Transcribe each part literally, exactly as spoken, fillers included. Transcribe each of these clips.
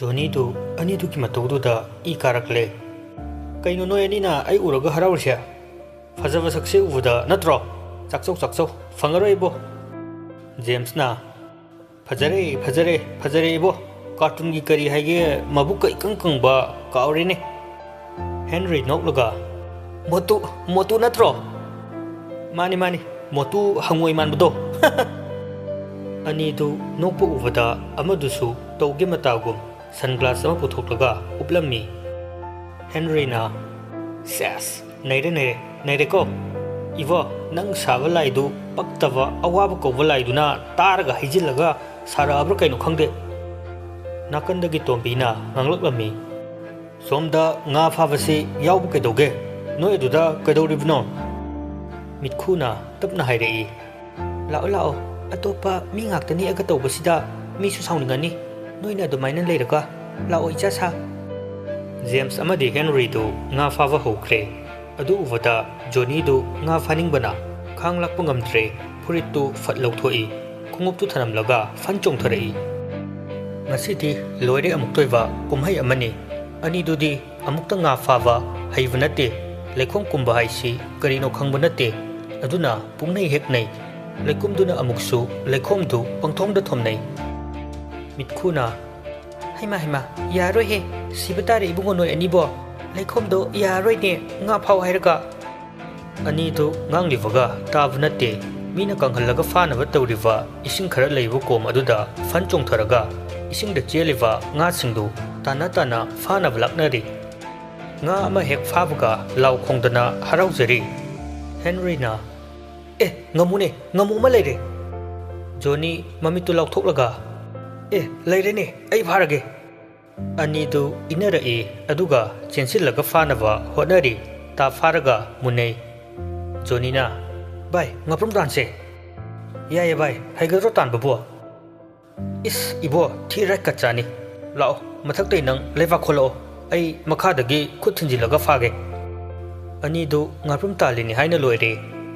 ꯖꯣꯅꯤꯗꯨ ꯑꯅꯤꯗꯨꯒꯤ ꯃꯇꯧꯗꯨꯗ E ꯀꯥꯔꯛꯂꯦ꯫ "ꯀꯩꯅꯣ ꯅꯣꯏ ꯑꯅꯤꯅ ꯑꯩ ꯎꯔꯒ ꯍꯔꯥꯎꯔꯤꯁꯦ? ꯐꯖꯕ ꯁꯛꯁꯦ ꯎꯕꯗ ꯅꯠꯇ꯭ꯔꯣ? ꯆꯥꯛꯆꯧ, ꯆꯥꯛꯆꯧ, ꯐꯪꯉꯔꯣꯏ ꯏꯕꯣ꯫" ꯖꯦꯝꯁꯅ, "ꯐꯖꯔꯦ, ꯐꯖꯔꯦ, ꯐꯖꯔꯦ ꯏꯕꯣ꯫ ꯀꯥꯔꯇꯨꯟꯒꯤ ꯀꯔꯤ ꯍꯥꯏꯒꯦ, ꯃꯕꯨꯛꯀ ꯏꯀꯪ ꯀꯪꯕ ꯀꯥꯎꯔꯦꯅꯦ꯫" ꯍꯦꯟꯔꯤ ꯅꯣꯛꯂꯒ, "ꯃꯣꯇꯨ, ꯃꯣꯇꯨ ꯅꯠꯇ꯭ꯔꯣ?" "ꯃꯥꯅꯤ, ꯃꯥꯅꯤ, ꯃꯣꯇꯨ ꯍꯪꯉꯣꯏ ꯃꯥꯟꯕꯗꯣ꯫" ꯑꯅꯤꯗꯨ ꯅꯣꯛꯄ ꯎꯕꯗ ꯑꯃꯗꯨꯁꯨ ꯇꯧꯒꯦ ꯃꯇꯥꯒꯨꯝ ꯁꯟꯒ꯭ꯂꯥꯁ ꯑꯃ ꯄꯨꯊꯣꯛꯂꯒ ꯎꯞꯂꯝꯃꯤ꯫ ꯍꯦꯟꯔꯤꯅ, "ꯁꯦꯁ, ꯅꯩꯔꯦ, ꯅꯩꯔꯦ, ꯅꯩꯔꯦꯀꯣ꯫ ꯏꯕꯣ, ꯅꯪ ꯁꯥꯕ ꯂꯥꯏꯗꯨ ꯄꯛꯇꯕ, ꯑꯋꯥꯕ ꯀꯧꯕ ꯂꯥꯏꯗꯨꯅ ꯇꯥꯔꯒ ꯍꯩꯖꯤꯜꯂꯒ ꯁꯥꯔꯛꯑꯕ꯭ꯔꯥ ꯀꯩꯅꯣ ꯈꯪꯗꯦ꯫" ꯅꯥꯀꯟꯗꯒꯤ ꯇꯣꯝꯕꯤꯅ ꯉꯥꯡꯂꯛꯂꯝꯃꯤ꯫ "ꯁꯣꯝꯗ ꯉꯥ ꯐꯥꯕꯁꯤ ꯌꯥꯎꯕ ꯀꯩꯗꯧꯒꯦ? ꯅꯣꯏ ꯑꯗꯨꯗ ꯀꯩꯗꯧꯔꯤꯕꯅꯣ?" ꯃꯤꯠꯈꯨꯅ ꯇꯞꯅ ꯍꯥꯏꯔꯛꯏ꯫ "ꯂꯥꯛꯑꯣ, ꯂꯥꯛꯑꯣ, ꯑꯇꯣꯞꯄ ꯃꯤ ꯉꯥꯛꯇ ꯅꯦꯛꯑꯒ ꯇꯧꯕꯁꯤꯗ ꯃꯤꯁꯨ ꯁꯥꯎꯅꯤꯡꯉꯅꯤ꯫ ꯅꯣꯏꯅ ꯑꯗꯨꯃꯥꯏꯅ ꯂꯩꯔꯒ꯫ ꯂꯥꯛꯑꯣ, ꯏꯆꯥ ꯁꯥ꯫" ꯖꯦꯝꯁ ꯑꯃꯗꯤ ꯍꯦꯟꯔꯤꯗꯨ ꯉꯥ ꯐꯥꯕ ꯍꯧꯈ꯭ꯔꯦ꯫ ꯑꯗꯨ ꯎꯕꯗ ꯖꯣꯅꯤꯗꯨ ꯉꯥ ꯐꯥꯅꯤꯡꯕꯅ ꯈꯥꯡ ꯂꯥꯛꯄ ꯉꯝꯗ꯭ꯔꯦ, ꯐꯨꯔꯤꯠꯇꯨ ꯐꯠ ꯂꯧꯊꯣꯛꯏ, ꯈꯣꯡꯎꯞꯇꯨ ꯊꯅꯝꯂꯒ ꯐꯟ ꯆꯣꯡꯊꯔꯛꯏ꯫ "ꯉꯁꯤꯗꯤ ꯂꯣꯏꯔꯦ ꯑꯃꯨꯛꯇꯣꯏꯕ ꯀꯨꯝꯍꯩ ꯑꯃꯅꯤ꯫ ꯑꯅꯤꯗꯨꯗꯤ ꯑꯃꯨꯛꯇ ꯉꯥ ꯐꯥꯕ ꯍꯩꯕ ꯅꯠꯇꯦ, ꯂꯩꯈꯣꯝ ꯀꯨꯝꯕ ꯍꯥꯏꯁꯤ ꯀꯔꯤꯅꯣ ꯈꯪꯕ ꯅꯠꯇꯦ, ꯑꯗꯨꯅ ꯄꯨꯡꯅꯩ ꯍꯦꯛ ꯅꯩ꯫ ꯂꯩꯀꯨꯝꯗꯨꯅ ꯑꯃꯨꯛꯁꯨ ꯂꯩꯈꯣꯝꯗꯨ ꯄꯪꯊꯣꯝꯗ ꯊꯣꯝꯅꯩ꯫" ꯃꯤꯠꯈꯨꯅ, "ꯍꯩꯃꯥ, ꯍꯩꯃꯥ, ꯌꯥꯔꯣꯏꯍꯦ, ꯁꯤꯕ ꯇꯥꯔꯦ ꯏꯕꯨꯡꯉꯣ ꯅꯣꯏ ꯑꯅꯤꯕꯣ, ꯂꯩꯈꯣꯝꯗꯣ ꯌꯥꯔꯣꯏꯅꯦ, ꯉꯥ ꯐꯥꯎ ꯍꯥꯏꯔꯒ꯫" ꯑꯅꯤꯗꯨ ꯉꯥꯡꯂꯤꯕꯒ ꯇꯥꯕ ꯅꯠꯇꯦ꯫ ꯃꯤꯅ ꯀꯪꯍꯜꯂꯒ ꯐꯥꯅꯕ ꯇꯧꯔꯤꯕ ꯏꯁꯤꯡ ꯈꯔ ꯂꯩꯕ ꯀꯣꯝ ꯑꯗꯨꯗ ꯐꯟ ꯆꯣꯡꯊꯔꯒ ꯏꯁꯤꯡꯗ ꯆꯦꯜꯂꯤꯕ ꯉꯥꯁꯤꯡꯗꯨ ꯇꯥꯟꯅ ꯇꯥꯟꯅ ꯐꯥꯅꯕ ꯂꯥꯛꯅꯔꯤ꯫ ꯉꯥ ꯑꯃ ꯍꯦꯛ ꯐꯥꯕꯒ ꯂꯥꯎ ꯈꯣꯡꯗꯅ ꯍꯔꯥꯎꯖꯔꯤ꯫ ꯍꯦꯟꯔꯤꯅ, "ꯑꯦ, ꯉꯥꯃꯨꯅꯦ, ꯉꯥꯃꯨ ꯑꯃ ꯂꯩꯔꯦ!" ꯖꯣꯅꯤ ꯃꯃꯤꯠꯇꯨ ꯂꯥꯎꯊꯣꯛꯂꯒ, "ꯑꯦ, ꯂꯩꯔꯦꯅꯦ, ꯑꯩ ꯐꯥꯔꯒꯦ!" ꯑꯅꯤꯗꯨ ꯏꯟꯅꯔꯛꯏ, ꯑꯗꯨꯒ ꯆꯦꯟꯁꯤꯜꯂꯒ ꯐꯥꯅꯕ ꯍꯣꯠꯅꯔꯤ꯫ ꯇꯥ ꯐꯥꯔꯒ ꯃꯨꯟꯅꯩ꯫ ꯖꯣꯅꯤꯅ, "ꯚꯥꯏ, ꯉꯥꯄ꯭ꯔꯨꯝ ꯇꯥꯟꯁꯦ!" "ꯌꯥꯏꯌꯦ ꯚꯥꯏ, ꯍꯩꯒꯗ꯭ꯔꯣ ꯇꯥꯟꯕꯕꯨ?" "ꯏꯁ, ꯏꯕꯣ, ꯊꯤ ꯔꯥꯏꯠ ꯀꯠ ꯆꯥꯅꯤ꯫ ꯂꯥꯛꯑꯣ, ꯃꯊꯛꯇꯩ ꯅꯪ ꯂꯩꯕꯥꯛ ꯈꯣꯜꯂꯛꯑꯣ, ꯑꯩ ꯃꯈꯥꯗꯒꯤ ꯈꯨꯠ ꯊꯤꯟꯖꯤꯜꯂꯒ ꯐꯥꯒꯦ꯫" ꯑꯅꯤꯗꯨ ꯉꯥꯄ꯭ꯔꯨꯝ ꯇꯥꯜꯂꯤꯅꯤ ꯍꯥꯏꯅ ꯂꯣꯏꯔꯦ꯫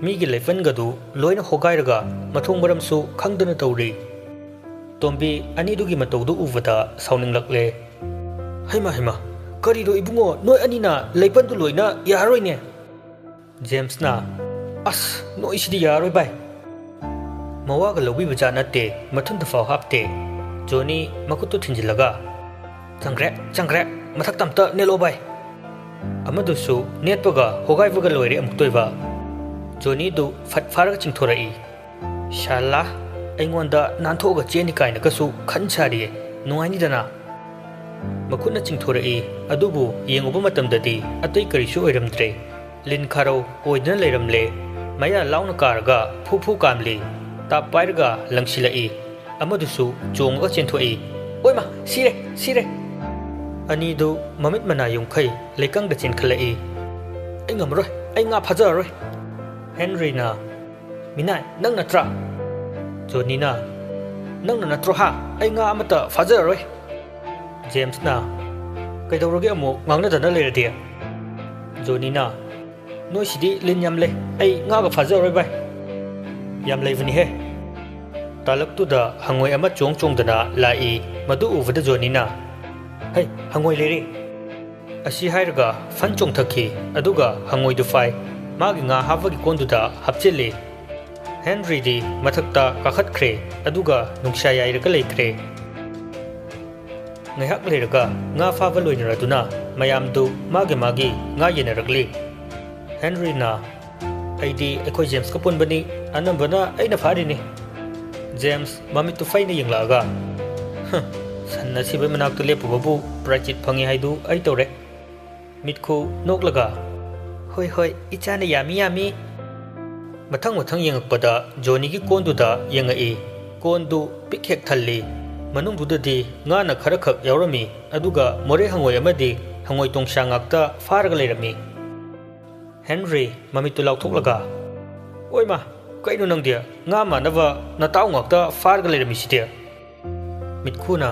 ꯃꯤꯒꯤ ꯂꯩꯄꯟꯒꯗꯨ ꯂꯣꯏꯅ ꯍꯣꯒꯥꯏꯔꯒ ꯃꯊꯣꯡ ꯃꯔꯝꯁꯨ ꯈꯪꯗꯅ ꯇꯧꯔꯤ꯫ ꯇꯣꯝꯕꯤ ꯑꯅꯤꯗꯨꯒꯤ ꯃꯇꯧꯗꯨ ꯎꯕꯗ ꯁꯥꯎꯅꯤꯡꯂꯛꯂꯦ꯫ "ꯍꯩꯃ, ꯍꯩꯃ, ꯀꯔꯤꯅꯣ ꯏꯕꯨꯡꯉꯣ, ꯅꯣꯏ ꯑꯅꯤꯅ ꯂꯩꯄꯟꯗꯨ ꯂꯣꯏꯅ ꯌꯥꯔꯣꯏꯅꯦ?" ꯖꯦꯝꯁꯅ, "ꯑꯁ, ꯅꯣꯏꯁꯤꯗꯤ ꯌꯥꯔꯣꯏ ꯚꯥꯏ!" ꯃꯋꯥꯒ ꯂꯧꯕꯤꯕ ꯖꯥꯠ ꯅꯠꯇꯦ, ꯃꯊꯨꯟꯗ ꯐꯥꯎ ꯍꯥꯞꯇꯦ꯫ ꯖꯣꯅꯤ ꯃꯈꯨꯠꯇꯨ ꯊꯤꯟꯖꯤꯜꯂꯒ, "ꯆꯪꯈ꯭ꯔꯦ, ꯆꯪꯈ꯭ꯔꯦ, ꯃꯊꯛꯇ ꯑꯝꯇ ꯅꯦꯠꯂꯣ ꯚꯥꯏ!" ꯑꯃꯗꯨꯁꯨ ꯅꯦꯠꯄꯒ ꯍꯣꯒꯥꯏꯕꯒ ꯂꯣꯏꯔꯦ ꯑꯃꯨꯛꯇꯣꯏꯕ꯫ ꯖꯣꯅꯤꯗꯨ ꯐꯠ ꯐꯥꯔꯒ ꯆꯤꯡꯊꯣꯔꯛꯏ꯫ "ꯁꯥꯂꯥ, ꯑꯩꯉꯣꯟꯗ ꯅꯥꯟꯊꯣꯛꯑꯒ ꯆꯦꯟꯅꯤ ꯀꯥꯏꯅꯒꯁꯨ ꯈꯟ ꯁꯥꯔꯤꯌꯦ꯫ ꯅꯨꯡꯉꯥꯏꯅꯤꯗꯅ!" ꯃꯈꯨꯠꯅ ꯆꯤꯡꯊꯣꯔꯛꯏ, ꯑꯗꯨꯕꯨ ꯌꯦꯡꯉꯨꯕ ꯃꯇꯝꯗꯗꯤ ꯑꯇꯩ ꯀꯔꯤꯁꯨ ꯑꯣꯏꯔꯝꯗ꯭ꯔꯦ꯫ ꯂꯤꯟ ꯈꯥꯔꯧ ꯑꯣꯏꯗꯨꯅ ꯂꯩꯔꯝꯂꯦ꯫ ꯃꯌꯥ ꯂꯥꯎꯅ ꯀꯥꯔꯒ ꯐꯨ ꯐꯨ ꯀꯥꯝꯂꯤ꯫ ꯇꯥꯞ ꯄꯥꯏꯔꯒ ꯂꯪꯁꯤꯜꯂꯛꯏ꯫ ꯑꯃꯗꯨꯁꯨ ꯆꯣꯡꯉꯒ ꯆꯦꯟꯊꯣꯛꯏ꯫ "ꯑꯣꯏꯃ, ꯁꯤꯔꯦ, ꯁꯤꯔꯦ!" ꯑꯅꯤꯗꯨ ꯃꯃꯤꯠ ꯃꯅꯥ ꯌꯨꯝꯈꯩ ꯂꯩꯀꯪꯗ ꯆꯦꯟꯈꯠꯂꯛꯏ꯫ "ꯑꯩ ꯉꯝꯃꯔꯣꯏ, ꯑꯩ ꯉꯥ ꯐꯥꯖꯔꯔꯣꯏ!" ꯍꯦꯟꯔꯤꯅ, "ꯃꯤꯅꯥꯏ, ꯅꯪ ꯅꯠꯇ꯭ꯔꯥ?" ꯖꯣꯅꯤꯅ, "ꯅꯪꯅ ꯅꯠꯇ꯭ꯔꯣ ꯍꯥ? ꯑꯩ ꯉꯥ ꯑꯃꯠꯇ ꯐꯥꯖꯔꯔꯣꯏ!" ꯖꯦꯝꯁꯅ, "ꯀꯩꯗꯧꯔꯒꯦ ꯑꯃꯨꯛ ꯉꯥꯡꯅꯗꯅ ꯂꯩꯔꯗꯤ?" ꯖꯣꯅꯤꯅ, "ꯅꯣꯏꯁꯤꯗꯤ ꯂꯤꯟ ꯌꯥꯝ ꯂꯩ, ꯑꯩ ꯉꯥꯒ ꯐꯥꯖꯔꯔꯣꯏ ꯚꯥꯏ!" "ꯌꯥꯝ ꯂꯩꯕꯅꯤꯍꯦ!" ꯇꯥꯂꯛꯇꯨꯗ ꯍꯪꯉꯣꯏ ꯑꯃ ꯆꯣꯡ ꯆꯣꯡꯗꯅ ꯂꯥꯛꯏ꯫ ꯃꯗꯨ ꯎꯕꯗ ꯖꯣꯅꯤꯅ, "ꯍꯩ, ꯍꯪꯉꯣꯏ ꯂꯩꯔꯦ!" ꯑꯁꯤ ꯍꯥꯏꯔꯒ ꯐꯟ ꯆꯣꯡꯊꯈꯤ, ꯑꯗꯨꯒ ꯍꯪꯉꯣꯏꯗꯨ ꯐꯥꯏ꯫ ꯃꯥꯒꯤ ꯉꯥ ꯍꯥꯞꯄꯒꯤ ꯀꯣꯟꯗꯨꯗ ꯍꯥꯞꯆꯤꯜꯂꯤ꯫ ꯍꯦꯟꯔꯤꯗꯤ ꯃꯊꯛꯇ ꯀꯥꯈꯠꯈ꯭ꯔꯦ, ꯑꯗꯨꯒ ꯅꯨꯡꯁꯥ ꯌꯥꯏꯔꯒ ꯂꯩꯈ꯭ꯔꯦ꯫ ꯉꯥꯏꯍꯥꯛ ꯂꯩꯔꯒ ꯉꯥ ꯐꯥꯕ ꯂꯣꯏꯅꯔꯗꯨꯅ ꯃꯌꯥꯝꯗꯨ ꯃꯥꯒꯤ ꯃꯥꯒꯤ ꯉꯥ ꯌꯦꯟꯅꯔꯛꯂꯤ꯫ ꯍꯦꯟꯔꯤꯅ, "ꯑꯩꯗꯤ ꯑꯩꯈꯣꯏ ꯖꯦꯝꯁꯀ ꯄꯨꯟꯕꯅꯤ, ꯑꯅꯝꯕꯅ ꯑꯩꯅ ꯐꯥꯔꯤꯅꯤ꯫" ꯖꯦꯝꯁ ꯃꯃꯤꯠꯇꯨ ꯐꯩꯅ ꯌꯦꯡꯂꯛꯑꯒ, "ꯍ, ꯁꯟ ꯑꯁꯤꯕ ꯃꯅꯥꯛꯇ ꯂꯦꯞꯄꯨꯕꯕꯨ ꯄ꯭ꯔꯥꯏꯖꯤꯠ ꯐꯪꯉꯤ ꯍꯥꯏꯗꯨ ꯑꯩ ꯇꯧꯔꯦ꯫" ꯃꯤꯠꯈꯨ ꯅꯣꯛꯂꯒ, "ꯍꯣꯏ, ꯍꯣꯏ, ꯏꯆꯥꯅ ꯌꯥꯝꯃꯤ, ꯌꯥꯝꯃꯤ꯫" ꯃꯊꯪ ꯃꯊꯪ ꯌꯦꯡꯉꯛꯄꯗ ꯖꯣꯅꯤꯒꯤ ꯀꯣꯟꯗꯨꯗ ꯌꯦꯡꯉꯛꯏ꯫ ꯀꯣꯟꯗꯨ ꯄꯤꯛ ꯍꯦꯛ ꯊꯜꯂꯤ꯫ ꯃꯅꯨꯡꯗꯨꯗꯗꯤ ꯉꯥꯅ ꯈꯔꯈꯛ ꯌꯥꯎꯔꯝꯃꯤ, ꯑꯗꯨꯒ ꯃꯣꯔꯦ ꯍꯪꯉꯣꯏ ꯑꯃꯗꯤ ꯍꯪꯉꯣꯏ ꯇꯣꯡꯁꯥ ꯉꯥꯛꯇ ꯐꯥꯔꯒ ꯂꯩꯔꯝꯃꯤ꯫ ꯍꯦꯟꯔꯤ ꯃꯃꯤꯠꯇꯨ ꯂꯥꯎꯊꯣꯛꯂꯒ, "ꯑꯣꯏꯃ, ꯀꯩꯅꯣ ꯅꯪꯗꯤ? ꯉꯥ ꯃꯥꯟꯅꯕ ꯅꯇꯥꯎ ꯉꯥꯛꯇ ꯐꯥꯔꯒ ꯂꯩꯔꯝꯃꯤꯁꯤꯗꯤ?" ꯃꯤꯠꯈꯨꯅ,